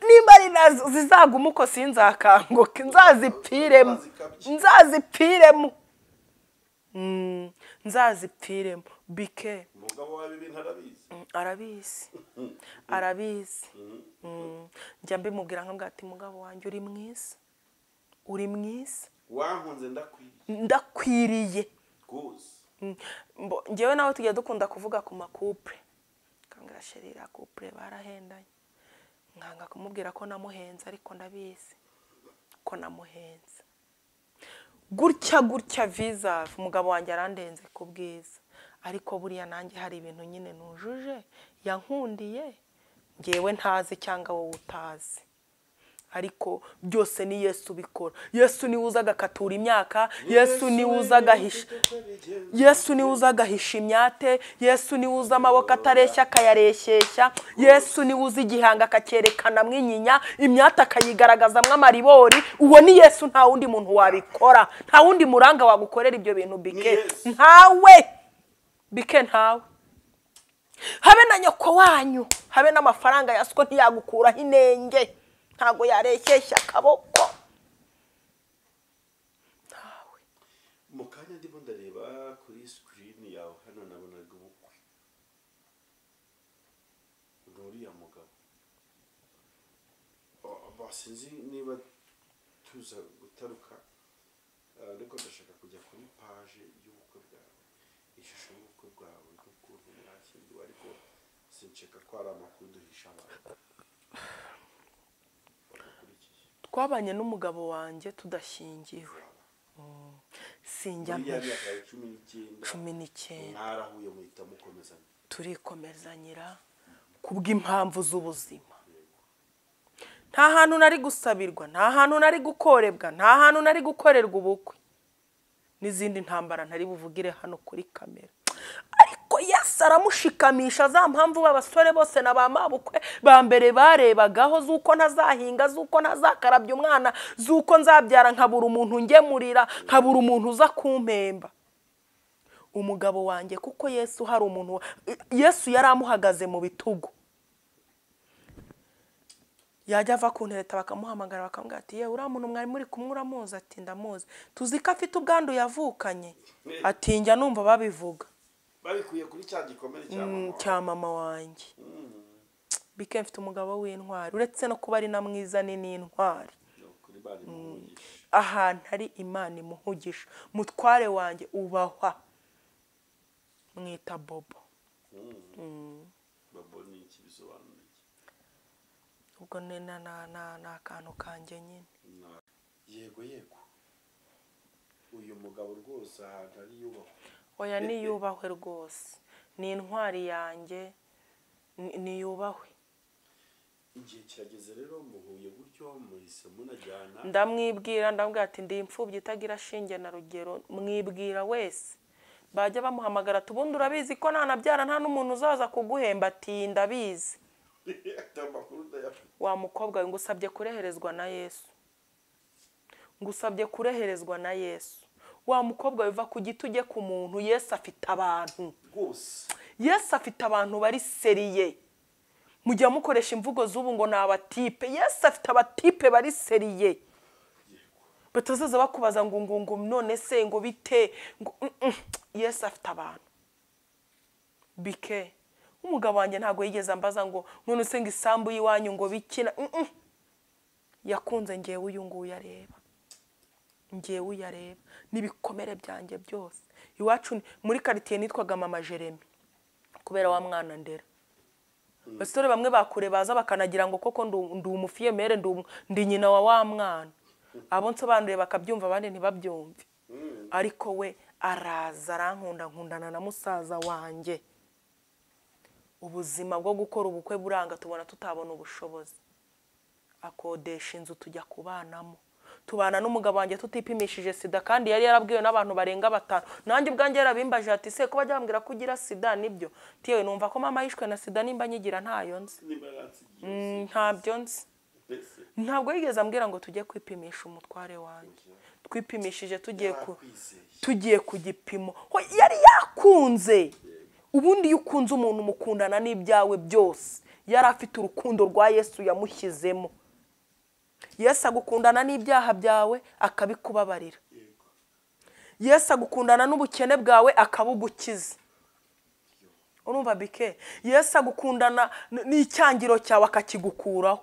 nimba ari nazo zizaguma uko sinzakanguke, nzazipfiremo, nzazipfiremo, nzazipfiremo. Bike, umugabo wawe ibintu arabizi, arabizi, arabizi. Njya mbimubwira nkabwira ati mugabo wanjye uri mwiza, uri mwiza, wankunze ndakwiriye rwose. Njyewe nawe tujya dukunda kuvuga ku makupure, kambwira sheri iriya kupure barahendanye, nkanga kumubwira ko namuhenze, ariko ndabizi ko namuhenze. Gutya gutya visa umugabo wanjye arandenze ku bwiza, ariko buriya nanjye hari ibintu nyine nujuje yankundiye ngewe ntazi cyangwa wowe utazi, ariko byose ni Yesu ubikora. Yesu niwe uza agakatura imyaka, Yesu niwe uza agahisha, Yesu niwe uza agahisha imyate, Yesu niwe uza amaboko atareshya akayareshyeshya, Yesu niwe uza igihanga akacyerekana mwinyinya, imyate akayigaragazamo amaribori. Uwo ni Yesu, nta wundi muntu wabikora, nta wundi muranga wagukorera ibyo bintu. Bike ntawe, bike ntawe, habe na nyoko wanyu, habe n'amafaranga ya siko ntiyagukuraho inenge, ntago yarekeshya akaboko. Ntawe. Mu kanya ndimo ndareba kuri screen yawe hano nabonaga ubukwe n'uriya mugabo. Sinzi niba tuza gutaruka. Ariko ndashaka kujya kuri page y'ubukwe bwawe, ishusho y'ubukwe bwawe n'ukuntu mwashyingiwe, ariko sinshaka ko hari amakuru duhisha abantu bakurikiye. Twabanye n'umugabo wanjye tudashyingiwe. Sinjya Muri ya mpisha. myaka ya 19? 19. Mwarahuye muhita mukomezanya? Turikomezanyira kubw'impamvu z'ubuzima. Nta hantu nari gusabirwa, nta hantu nari gukorebwa, nta hantu nari gukorerwa ubukwe, n'izindi ntambara ntari buvugire hano kuri kamera. Ariko Yesu aramushikamisha. Za mpamvu b'abasore bose na ba mabukwe ba mbere barebagaho, z'uko ntazahinga, z'uko ntazakarabya umwana, z'uko nzabyara nkabura umuntu ngemurira, nkabura umuntu uza kumpemba, umugabo wanjye, kuko Yesu hari umuntu, Yesu yari amuhagaze mu bitugu. Yajya ava ku ntereta bakamuhamagara, bakamubwira ati: "Yewe, uriya muntu mwari muri kumwe uramuzi?" Ati: "Ndamuzi." "Tuzi ko afite ubwandu yavukanye." Ati: "Njya numva babivuga." Babikuye kuri cya gikomere cya mama wawe. Cya mama wanjye. Bike, mfite umugabo w'intwari. Uretse no kuba ari na mwiza, ni n'intwari. Ni ukuri, Imana imuhugisha. Ahantu ari Imana imuhugisha. Mutware wanjye ubahwa, mwita Bobo. Bobo ni iki? Bisobanura iki? Ubwo ni na ni akantu kanjye nyine. Yego, uyu mugabo rwose ahantu ari yubahwa. Oya, niyubahwe rwose, ni intwari yanjye, niyubahwe. Igihe kirageze rero, muhuye gutyo, muhise munajyana. Ndamwibwira, ndamubwira ati: "Ndi imfubyi itagira shinge na rugero." Mwibwira wese, bajya bamuhamagara ati: "Ubundi urabizi ko ntanabyara nta n'umuntu uzaza kuguhemba?" Ati: "Ndabizi." Amakuru ndayafite. Wa mukobwa we, ngusabye kureherezwa na Yesu, ngusabye kureherezwa na Yesu. Wa mukobwa we, va ku giti ujye ku muntu. Yesu afite abantu. Rwose. Yesu afite abantu bari sérieux. Mujya mukoresha imvugo z'ubu ngo ni abatipe. Yesu afite abatipe bari sérieux, batazaza bakubaza ngo none se ngo bite, ngo Yesu afite abantu. Bike, umugabo wanjye ntabwo yigeze ambaza ngo none se ngo isambu y'iwanyu ngo bikina. Yakunze ngewe uyu nguyu areba, ngewe uyu areba n'ibikomere byanjye byose. Iwacu muri karitsiye nitwaga Mama Jeremy kubera wa mwana ndera. Abasore bamwe bakure baza bakanagira ngo koko ndi umufille-mère, ndi nyina wa wa mwana. Abo nsobanuriye bakabyumva, abandi ntibabyumve. Ariko we araza arankunda, nkundana na musaza wanjye. Ubuzima bwo gukora ubukwe buranga, tubona tutabona ubushobozi, akodesha inzu tujya kubanamo. Tubana n'umugabo wanjye tutipimishije sida, kandi yari yarabwiwe n'abantu barenga batanu. Nanjye ubwanjye yarabimbaje ati: "Se ko bajya bambwira ko ugira sida, nibyo?" Tiyewe, numva ko mama yishwe na sida, nimba nyigira ntayo nzi. Niba yaransigiye? Ntabyo nzi. Mbese? Ntabwo yigeze ambwira ngo tujye kwipimisha. Umutware wanjye twipimishije tugiye ku Yarakwizeye. Tugiye ku gipimo. Ho, yari yakunze. Ubundi iyo ukunze umuntu mukundana n'ibyawe byose. Yari afite urukundo rwa Yesu yamushyizemo. Yesu agukundana n'ibyaha byawe akabikubabarira. Yesu agukundana n'ubukene bwawe akabugukiza. Urumva bike, Yesu agukundana n'icyangiro cyawe akakigukuraho,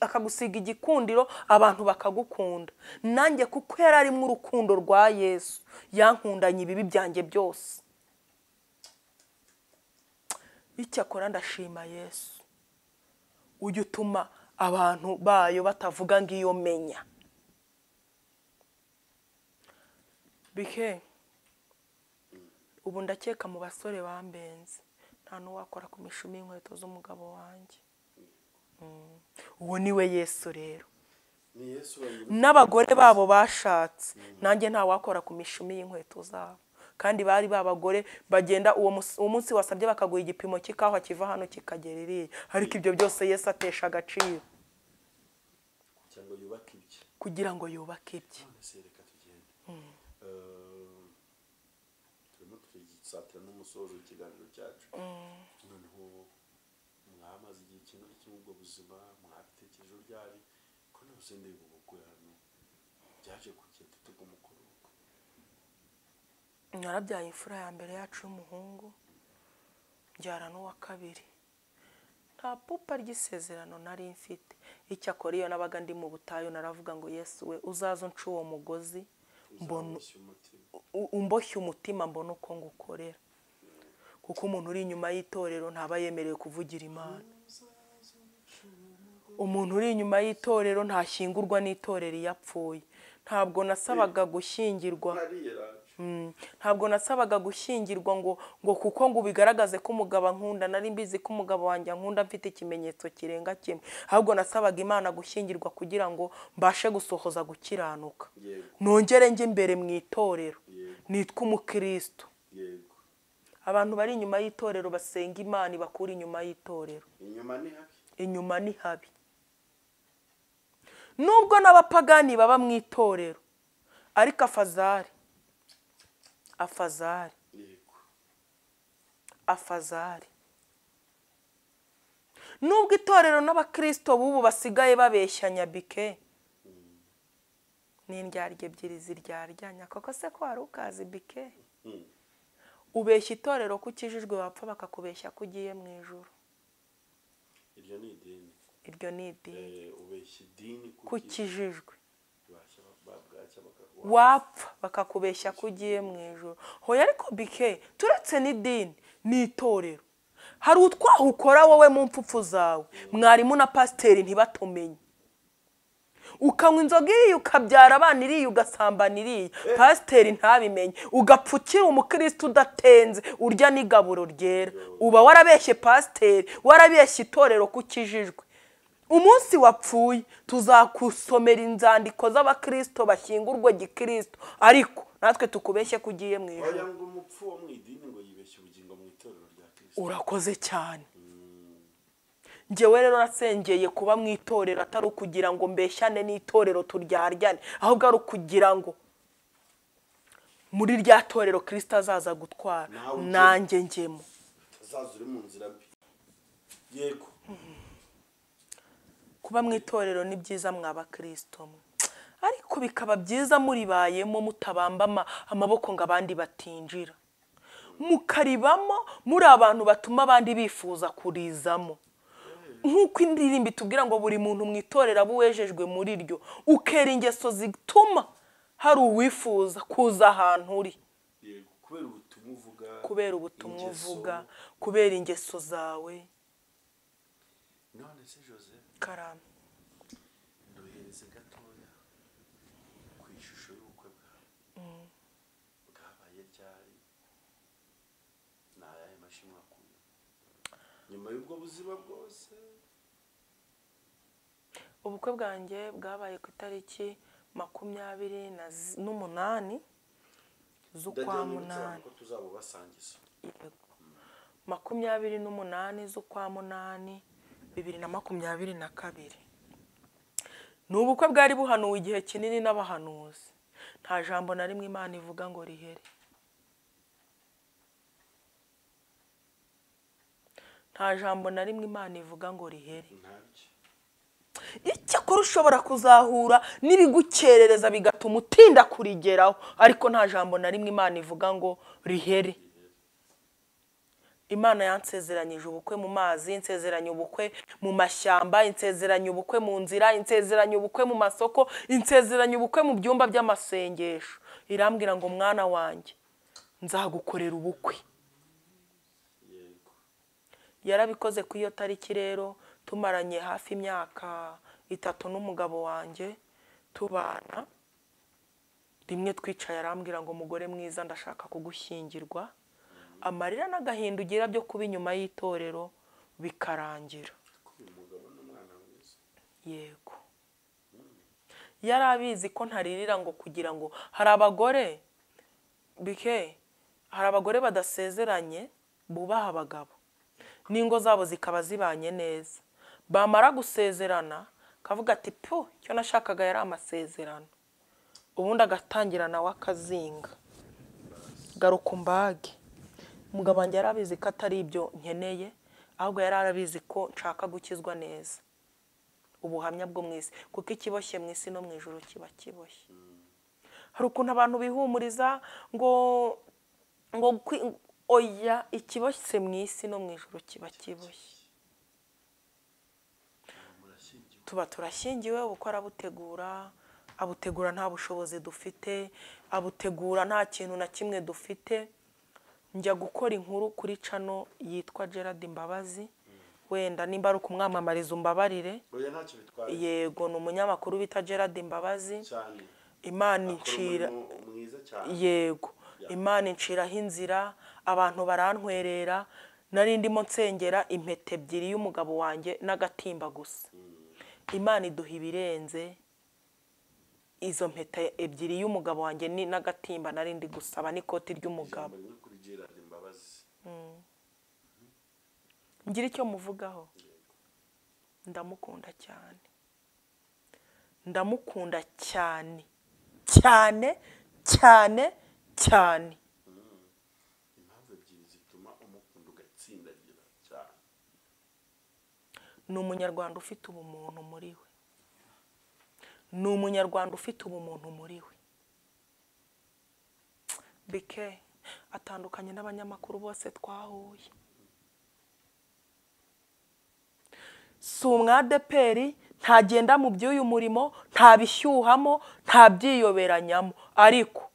akagusiga igikundiro, abantu bakagukunda. Nanjye kuko yari arimo urukundo rwa Yesu, yankundanye ibibi byanjye byose. Icyakora ndashima Yesu ujya utuma abantu bayo batavuga ngo iyo menya. Bike, ubu ndakeka mu basore bambenze nta n'uwakora ku mishumi y'inkweto z'umugabo wanjye. Uwo ni we Yesu rero. Ni Yesu wenyine. N'abagore babo bashatse, nanjye nta wakora ku mishumi y'inkweto zabo. Kandi bari babagore bagenda uwo munsi wasabye bakaguha igipimo cy'ikawa kiva hano kikagera iriya. Ariko ibyo byose Yesu atesha agaciro kugira ngo yubake ibye. Kugira ngo yubake ibye. None se reka tugende. Turimo turisatira n'umusozo w'ikiganiro cyacu. Noneho mwamaze igihe kingana iki muri ubwo buzima? Mwabitekerejeho ryari? Ko nose ndeba ubukwe hano, byaje kugenda tugomukora ubukwe? Narabyaye imfura ya mbere yacu y'umuhungu, mbyara n'uwa kabiri. Nta pupa ry'isezerano nari mfite. Icyakora iyo nabaga ndi mu butayu naravuga ngo: "Yesu we, uzaze unca uwo mugozi." Mbona umboshye umutima mbona uko ngukorera. Kuko umuntu uri inyuma y'itorero ntaba yemerewe kuvugira Imana. Umuntu uri inyuma y'itorero ntashyingurwa n'itorero iyo apfuye. Ntabwo nasabaga gushyingirwa. Ntabwo nasabaga gushyingirwa ngo kuko ngo bigaragaze ko umugabo ankunda. Nari mbizi ko umugabo wanjye ankunda, mfite ikimenyetso kirenga kimwe. Ahubwo nasabaga Imana gushyingirwa kugira ngo mbashe gusohoza gukiranuka, nongere njye imbere mu itorero nitwa umukristo. Abantu bari inyuma y'itorero basenga Imana ibakura inyuma y'itorero. Inyuma ni habi. Nubwo n'abapagani baba mu itorero, ariko afazari afazari afazari. Nubwo itorero n'abakristo bubu basigaye babeshyanya bike, n'indyarya ebyiri ziryaryanya. Koko se ko wari ukazi bike? Ubeshya itorero ko ukijijwe, wapfa bakakubeshya ko ugiye mu ijuru. Iryo ni idini. Iryo ni idini. Ubeshya idini ko ukijijwe, wapfa bakakubeshya ko ugiye mu ijuru. Hoya ariko bike, turetse n'idini n'itorero, hari utwaho ukora wowe mu mpfupfu zawe, mwarimu na pasiteri ntibatumenye. Ukanywa inzoga iriya, ukabyara abana iriya, ugasambana iriya, pasiteri ntabimenye, ugapfukira umukristo udatenze, urya n'igaburo ryera. Uba warabeshye pasiteri, warabeshye itorero ko ukijijwe. Umunsi wapfuye tuzakusomera inzandiko z'abakristo bashyingurwa gikristo, ariko natwe tukubeshye ko ugiye mu ijuru. Urakoze cyane. Njyewe rero nasengeye kuba mu itorero atari ukugira ngo mbeshyane n'itorero turyaryane, ahubwo ari ukugira ngo muri rya torero Kristo azaza gutwara nanjye njyemo. Yego. Kuba mu itorero ni byiza mwa bakristo, ariko bikaba byiza muribayemo mutabamba amaboko ngo abandi batinjira, mukaribamo muri abantu batuma abandi bifuza kurizamo. Nk'uko indirimbo itubwira ngo buri muntu mu itorero aba uwejejwe muri ryo, ukera ingeso zituma hari uwifuza kuza ahantu uri. Kubera ubutumwa uvuga, kubera ingeso zawe. None se Jose, karame, ndohereze gatoya ku ishusho y'ubukwe bwawe. Bwabaye ryari? Ni ayahe mashimwe wakuye nyuma y'ubwo buzima bwose? Ubukwe bwanjye bwabaye ku itariki 28 z'ukwa munani. 28 z'ukwa munani 2022. Ni ubukwe bwari buhanuwe igihe kinini n'abahanuzi. Nta jambo na rimwe Imana ivuga ngo rihere. Nta jambo na rimwe Imana ivuga ngo rihere. Icyakora ushobora kuzahura n'ibigukerereza bigatuma utinda kurigeraho, ariko nta jambo na rimwe Imana ivuga ngo rihere. Imana yansezeranyije ubukwe mu mazi, insezeranya ubukwe mu mashyamba, insezeranya ubukwe mu nzira, insezeranya ubukwe mu masoko, insezeranya ubukwe mu byumba by'amasengesho. Irambwira ngo mwana wanjye nzagukorera ubukwe. Yarabikoze ku iyo tariki rero, tumaranye hafi imyaka 3 n'umugabo wanjye tubana. Rimwe twicaye arambwira ngo mugore mwiza ndashaka kugushyingirwa. Amarira n'agahinda ugira byo kuba inyuma y'itorero bikarangira. Yego. Yarabizi ko ntaririra ngo kugira ngo hari abagore bike, hari abagore badasezeranye bubaha abagabo n'ingo zabo zikaba zibanye neza, bamara gusezerana kavuga ati pu icyo nashakaga yari amasezerano, ubundi agatangira nawe akazinga garuka umbage. Umugabo wanjye yarabizi ko atari ibyo nkeneye, ahubwo yari arabizi ko nshaka gukizwa neza, ubuhamya bwo mu isi, kuko ikiboshye mu isi no mu ijuru kiba kiboshye. Hari ukuntu abantu bihumuriza ngo oya, ikiboshye mu isi no mu ijuru kiba kiboshye. Tuba turashyingiwe, ubukwe arabutegura, Abutegura nta bushobozi dufite, abutegura nta kintu na kimwe dufite. Njya gukora inkuru kuri channel yitwa Gerard Mbabazi, wenda nimba ari ukumwamamariza umbabarire. Oya, ntacyo bitwaye. Yego, ni umunyamakuru bita Gerard Mbabazi. Cyane. Imana Akora incira umurimo mwiza cyane. Yego, Imana inciraho inzira, abantu barantwerera. Nari ndimo nsengera impeta ebyiri y'umugabo wanjye n'agatimba gusa. Imana iduha ibirenze izo mpeta ebyiri y'umugabo wanjye n'agatimba nari ndi gusaba n'ikoti ry'umugabo. Ijambo rimwe kuri Gerard Mbabazi. Ngira icyo muvugaho, ndamukunda cyane, ndamukunda cyane cyane cyane cyane. Impamvu ebyiri zituma umukunda ugatsindagira cyane. Ni umunyarwanda ufite ubumuntu muri we, ni umunyarwanda ufite ubumuntu muri we. Bike atandukanye n'abanyamakuru bose twahuye. Si umwadeperi, ntagenda mu by'uyu murimo, ntabishyuhamo, ntabyiyoberanyamo, ariko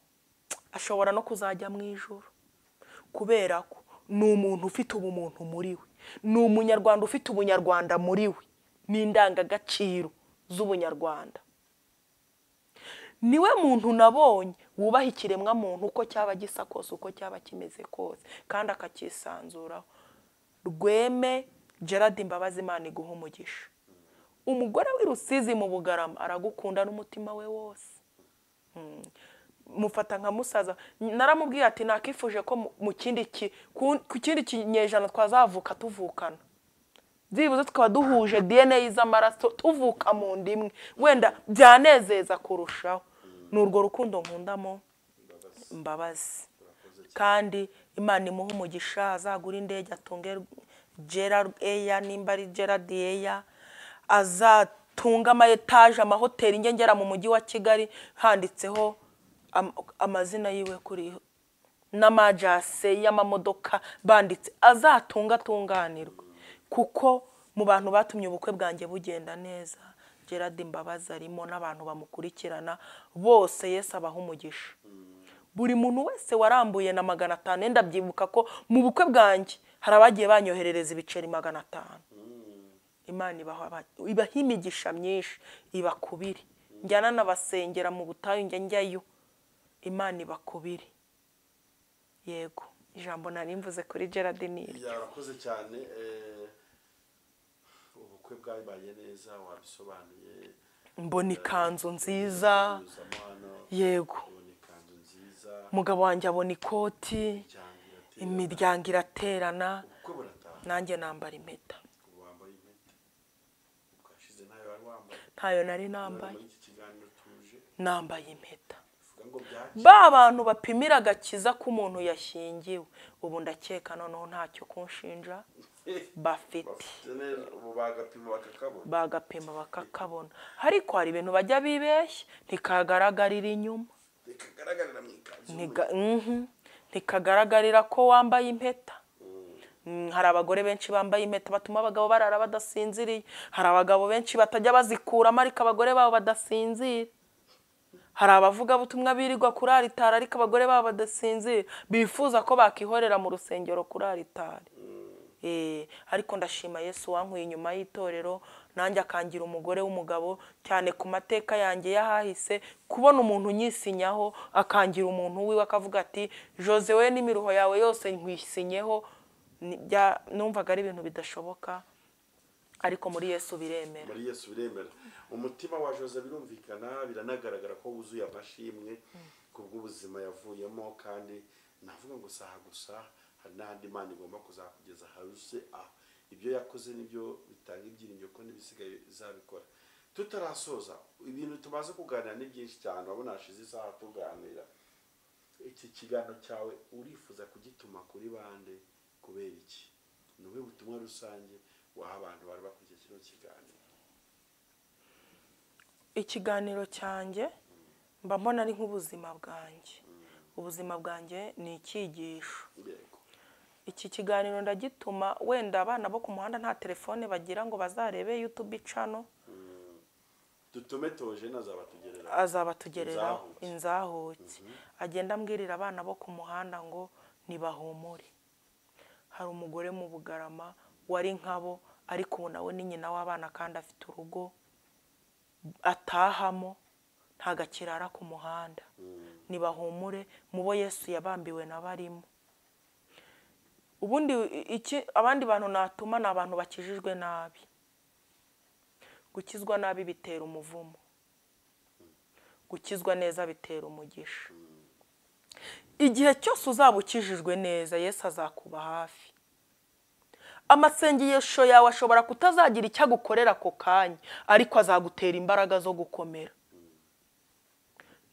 ashobora no kuzajya mu ijuru kubera ko ni umuntu ufite ubumuntu muri we, ni umunyarwanda ufite ubunyarwanda muri we n'indangagaciro z'ubunyarwanda. Niwe muntu nabonye wubaha ikiremwa muntu uko cyaba gisa kose, uko cyaba kimeze kose, kandi akakisanzuraho. Rweme Gerard Mbabazi, Imana iguha umugisha. Umugore w'i Rusizi mu Bugarama aragukunda n'umutima we wose. Mufata nka musaza. Naramubwiye ati nakifuje ko mu kindi ku kindi kinyejana twazavuka tuvukana, byibuze tukaba duhuje DNA z'amaraso, tuvuka mu nda imwe, wenda byanezeza kurushaho. Ni urwo rukundo nkundamo Mbabazi. Mbabazi. Urakoze cyane. Kandi Imana imuhe umugisha, azagura indege atunge Gerard Air, nimba ari Gerard Air, azatunga ama etaje, amahoteli. Njye ngera mu mujyi wa Kigali handitseho amazina yiwe kuri n'amajase y'amamodoka banditse, azatunga atunganirwe, kuko mu bantu batumye ubukwe bwanjye bugenda neza Gerard Mbabazi arimo n'abantu bamukurikirana bose. Yesu abaha umugisha. Buri muntu wese warambuye na 500, ndabyibuka ko mu bukwe bwanjye hari abagiye banyoherereza ibiceri 500. Imana ibaha imigisha myinshi, ibakubire. Njyana n'abasengera mu butayu, njya njyayo, Imana ibakubire. Yego, ijambo nari mvuze kuri Gerard ni iryo. Yarakoze cyane. Ubukwe bwabaye neza, wabisobanuye. Mbona ikanzu nziza. Unyuzamo hano. Yego. Ubona ikanzu nziza. Umugabo wanjye abona ikoti, imiryango iraterana. Imiryango iraterana. Ubukwe burataha. Nanjye nambara impeta. Ubu wambaye impeta, ubwashize ntayo wari wambaye. Ntayo nari None nambaye. muri iki kiganiro tuje Nambaye impeta. bivuga ngo byakira. Ba bantu bapimira agakiza k'umuntu yashyingiwe, ubu ndakeka noneho ntacyo kunshinja bafite. Bafite neza, ubu bagapima bakakabona. Bagapima bakakabona, ariko hari ibintu bajya bibeshya, ntikagaragarira inyuma. Bikagaragarira mu ikanzu. Ntikagaragarira ko wambaye impeta. Hari abagore benshi bambaye impeta batuma abagabo barara badasinziriye. Hari abagabo benshi batajya bazikuramo ariko abagore babo badasinzira. Hari abavugabutumwa birirwa kuri aritari ariko abagore babo badasinzira, bifuza ko bakihorera mu rusengero kuri aritari. Ariko ndashima Yesu wankuye inyuma y'itorero, nanjye akangira umugore w'umugabo, cyane ku mateka yanjye y'ahahise, kubona umuntu unyisinyaho akangira umuntu wiwe, akavuga ati Jose we n'imiruho yawe yose nkwisinyeho, numvaga ari ibintu bidashoboka, ariko muri Yesu biremera. Muri Yesu biremera. Umutima wa Jose birumvikana, biranagaragara ko wuzuye amashimwe kubw'ubuzima yavuyemo, kandi navuga ngo saha gusa, hari n'ahandi Imana igomba kuzakugeza haruse. Ibyo yakoze nibyo bitanga ibyiringiro ko n'ibisigaye izabikora. Tutarasoza, ibintu tumaze kuganira ni byinshi cyane, urabona hashize isaha tuganira. Iki kiganiro cyawe urifuza kugituma kuri bande? Kubera iki? Ni ubuhe butumwa rusange waha abantu bari bakurikiye kino kiganiro? Ikiganiro cyanjye mba mbona ari nk'ubuzima bwanjye. Ubuzima bwanjye ni icyigisho. Iki kiganiro ndagituma wenda abana bo ku muhanda nta telefone bagira ngo bazarebe YouTube channel. Dutume Tojene azabatugereraho. Azabatugereraho inzahuke. Agenda ambwirira abana bo ku muhanda ngo nibahumure. Hari umugore mu Bugarama wari nkabo, ariko ubu nawe ni nyina w'abana kandi afite urugo atahamo, ntago akirara ku muhanda. Nibahumure mu bo Yesu yabambiwe n'abarimo. Ubundi iki abandi bantu natuma ni abantu bakijijwe nabi. Gukizwa nabi bitera umuvumo, gukizwa neza bitera umugisha. Igihe cyose uzaba ukijijwe neza, Yesu azakuba hafi. Amasengesho yawe ashobora kutazagira icyo agukorera ako kanya, ariko azagutera imbaraga zo gukomera.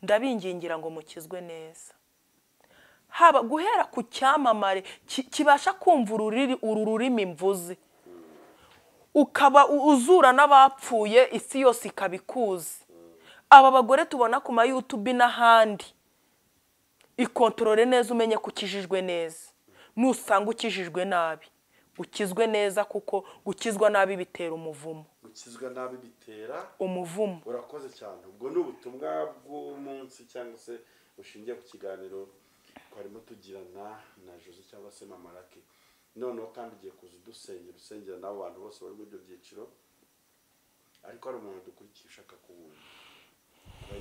Ndabingingira ngo mukizwe neza, haba guhera ku cyamamare kibasha kumva uru rurimi mvuze, ukaba uzura n'abapfuye, isi yose ikabikuzi. Aba bagore tubona ku ma YouTube n'ahandi, ikontorore neza umenye ko ukijijwe neza. Nusanga ukijijwe nabi, ukizwe neza, kuko gukizwa nabi bitera umuvumo. Gukizwa nabi bitera umuvumo. Urakoze cyane. Ubwo ni ubutumwa bw'umunsi cyangwa se bushingiye ku kiganiro twarimo tugirana na Jose cyangwa se Mama Lucky. Noneho kandi ugiye kuza udusengera, usengera n'abo bantu bose bari muri ibyo byiciro, ariko hari umuntu dukurikiye ushaka kuba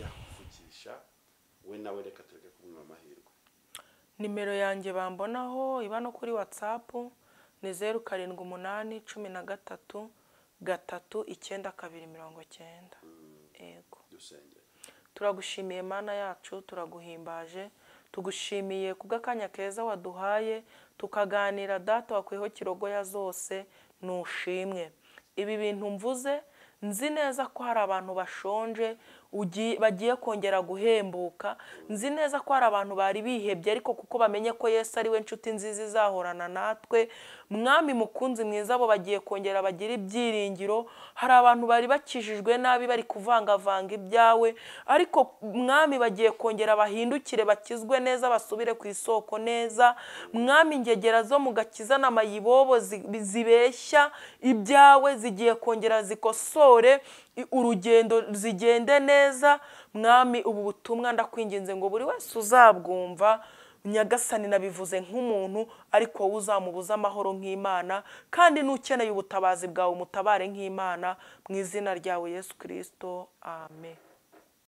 yakuvugisha, we nawe reka tureke kumuha amahirwe. Nimero yanjye bambonaho iba no kuri WhatsApp ni 0 7 8 13 3 9 2 90. Yego. Dusengere. Turagushimiye Mana yacu, turaguhimbaje, tugushimiye kubw'akanya keza waduhaye tukaganira. Data wakwiho kirogoya zose, nushimwe. Ibi bintu mvuze nzi neza ko hari abantu bashonje bagiye kongera guhembuka. Nzi neza ko hari abantu bari bihebye, ariko kuko bamenye ko Yesu ari we nshuti nziza izahorana natwe. Mwami mukunzi mwiza, abo bagiye kongera bagira ibyiringiro. Hari abantu bari bakijijwe nabi, bari kuvangavanga ibyawe, ariko Mwami bagiye kongera bahindukire, bakizwe neza, basubire ku isoko neza. Mwami, ingegera zo mu gakiza n'amayibobo zibeshya ibyawe zigiye kongera zikosore urugendo, zigende neza. Mwami, ubu butumwa ndakwinginze ngo buri wese uzabwumva, Nyagasani nabivuze nk'umuntu, ariko wowe uzamubuza amahoro nk'Imana, kandi n'ukeneye ubutabazi bwawe umutabare nk'Imana, mu izina ryawe Yesu Kristo, amen.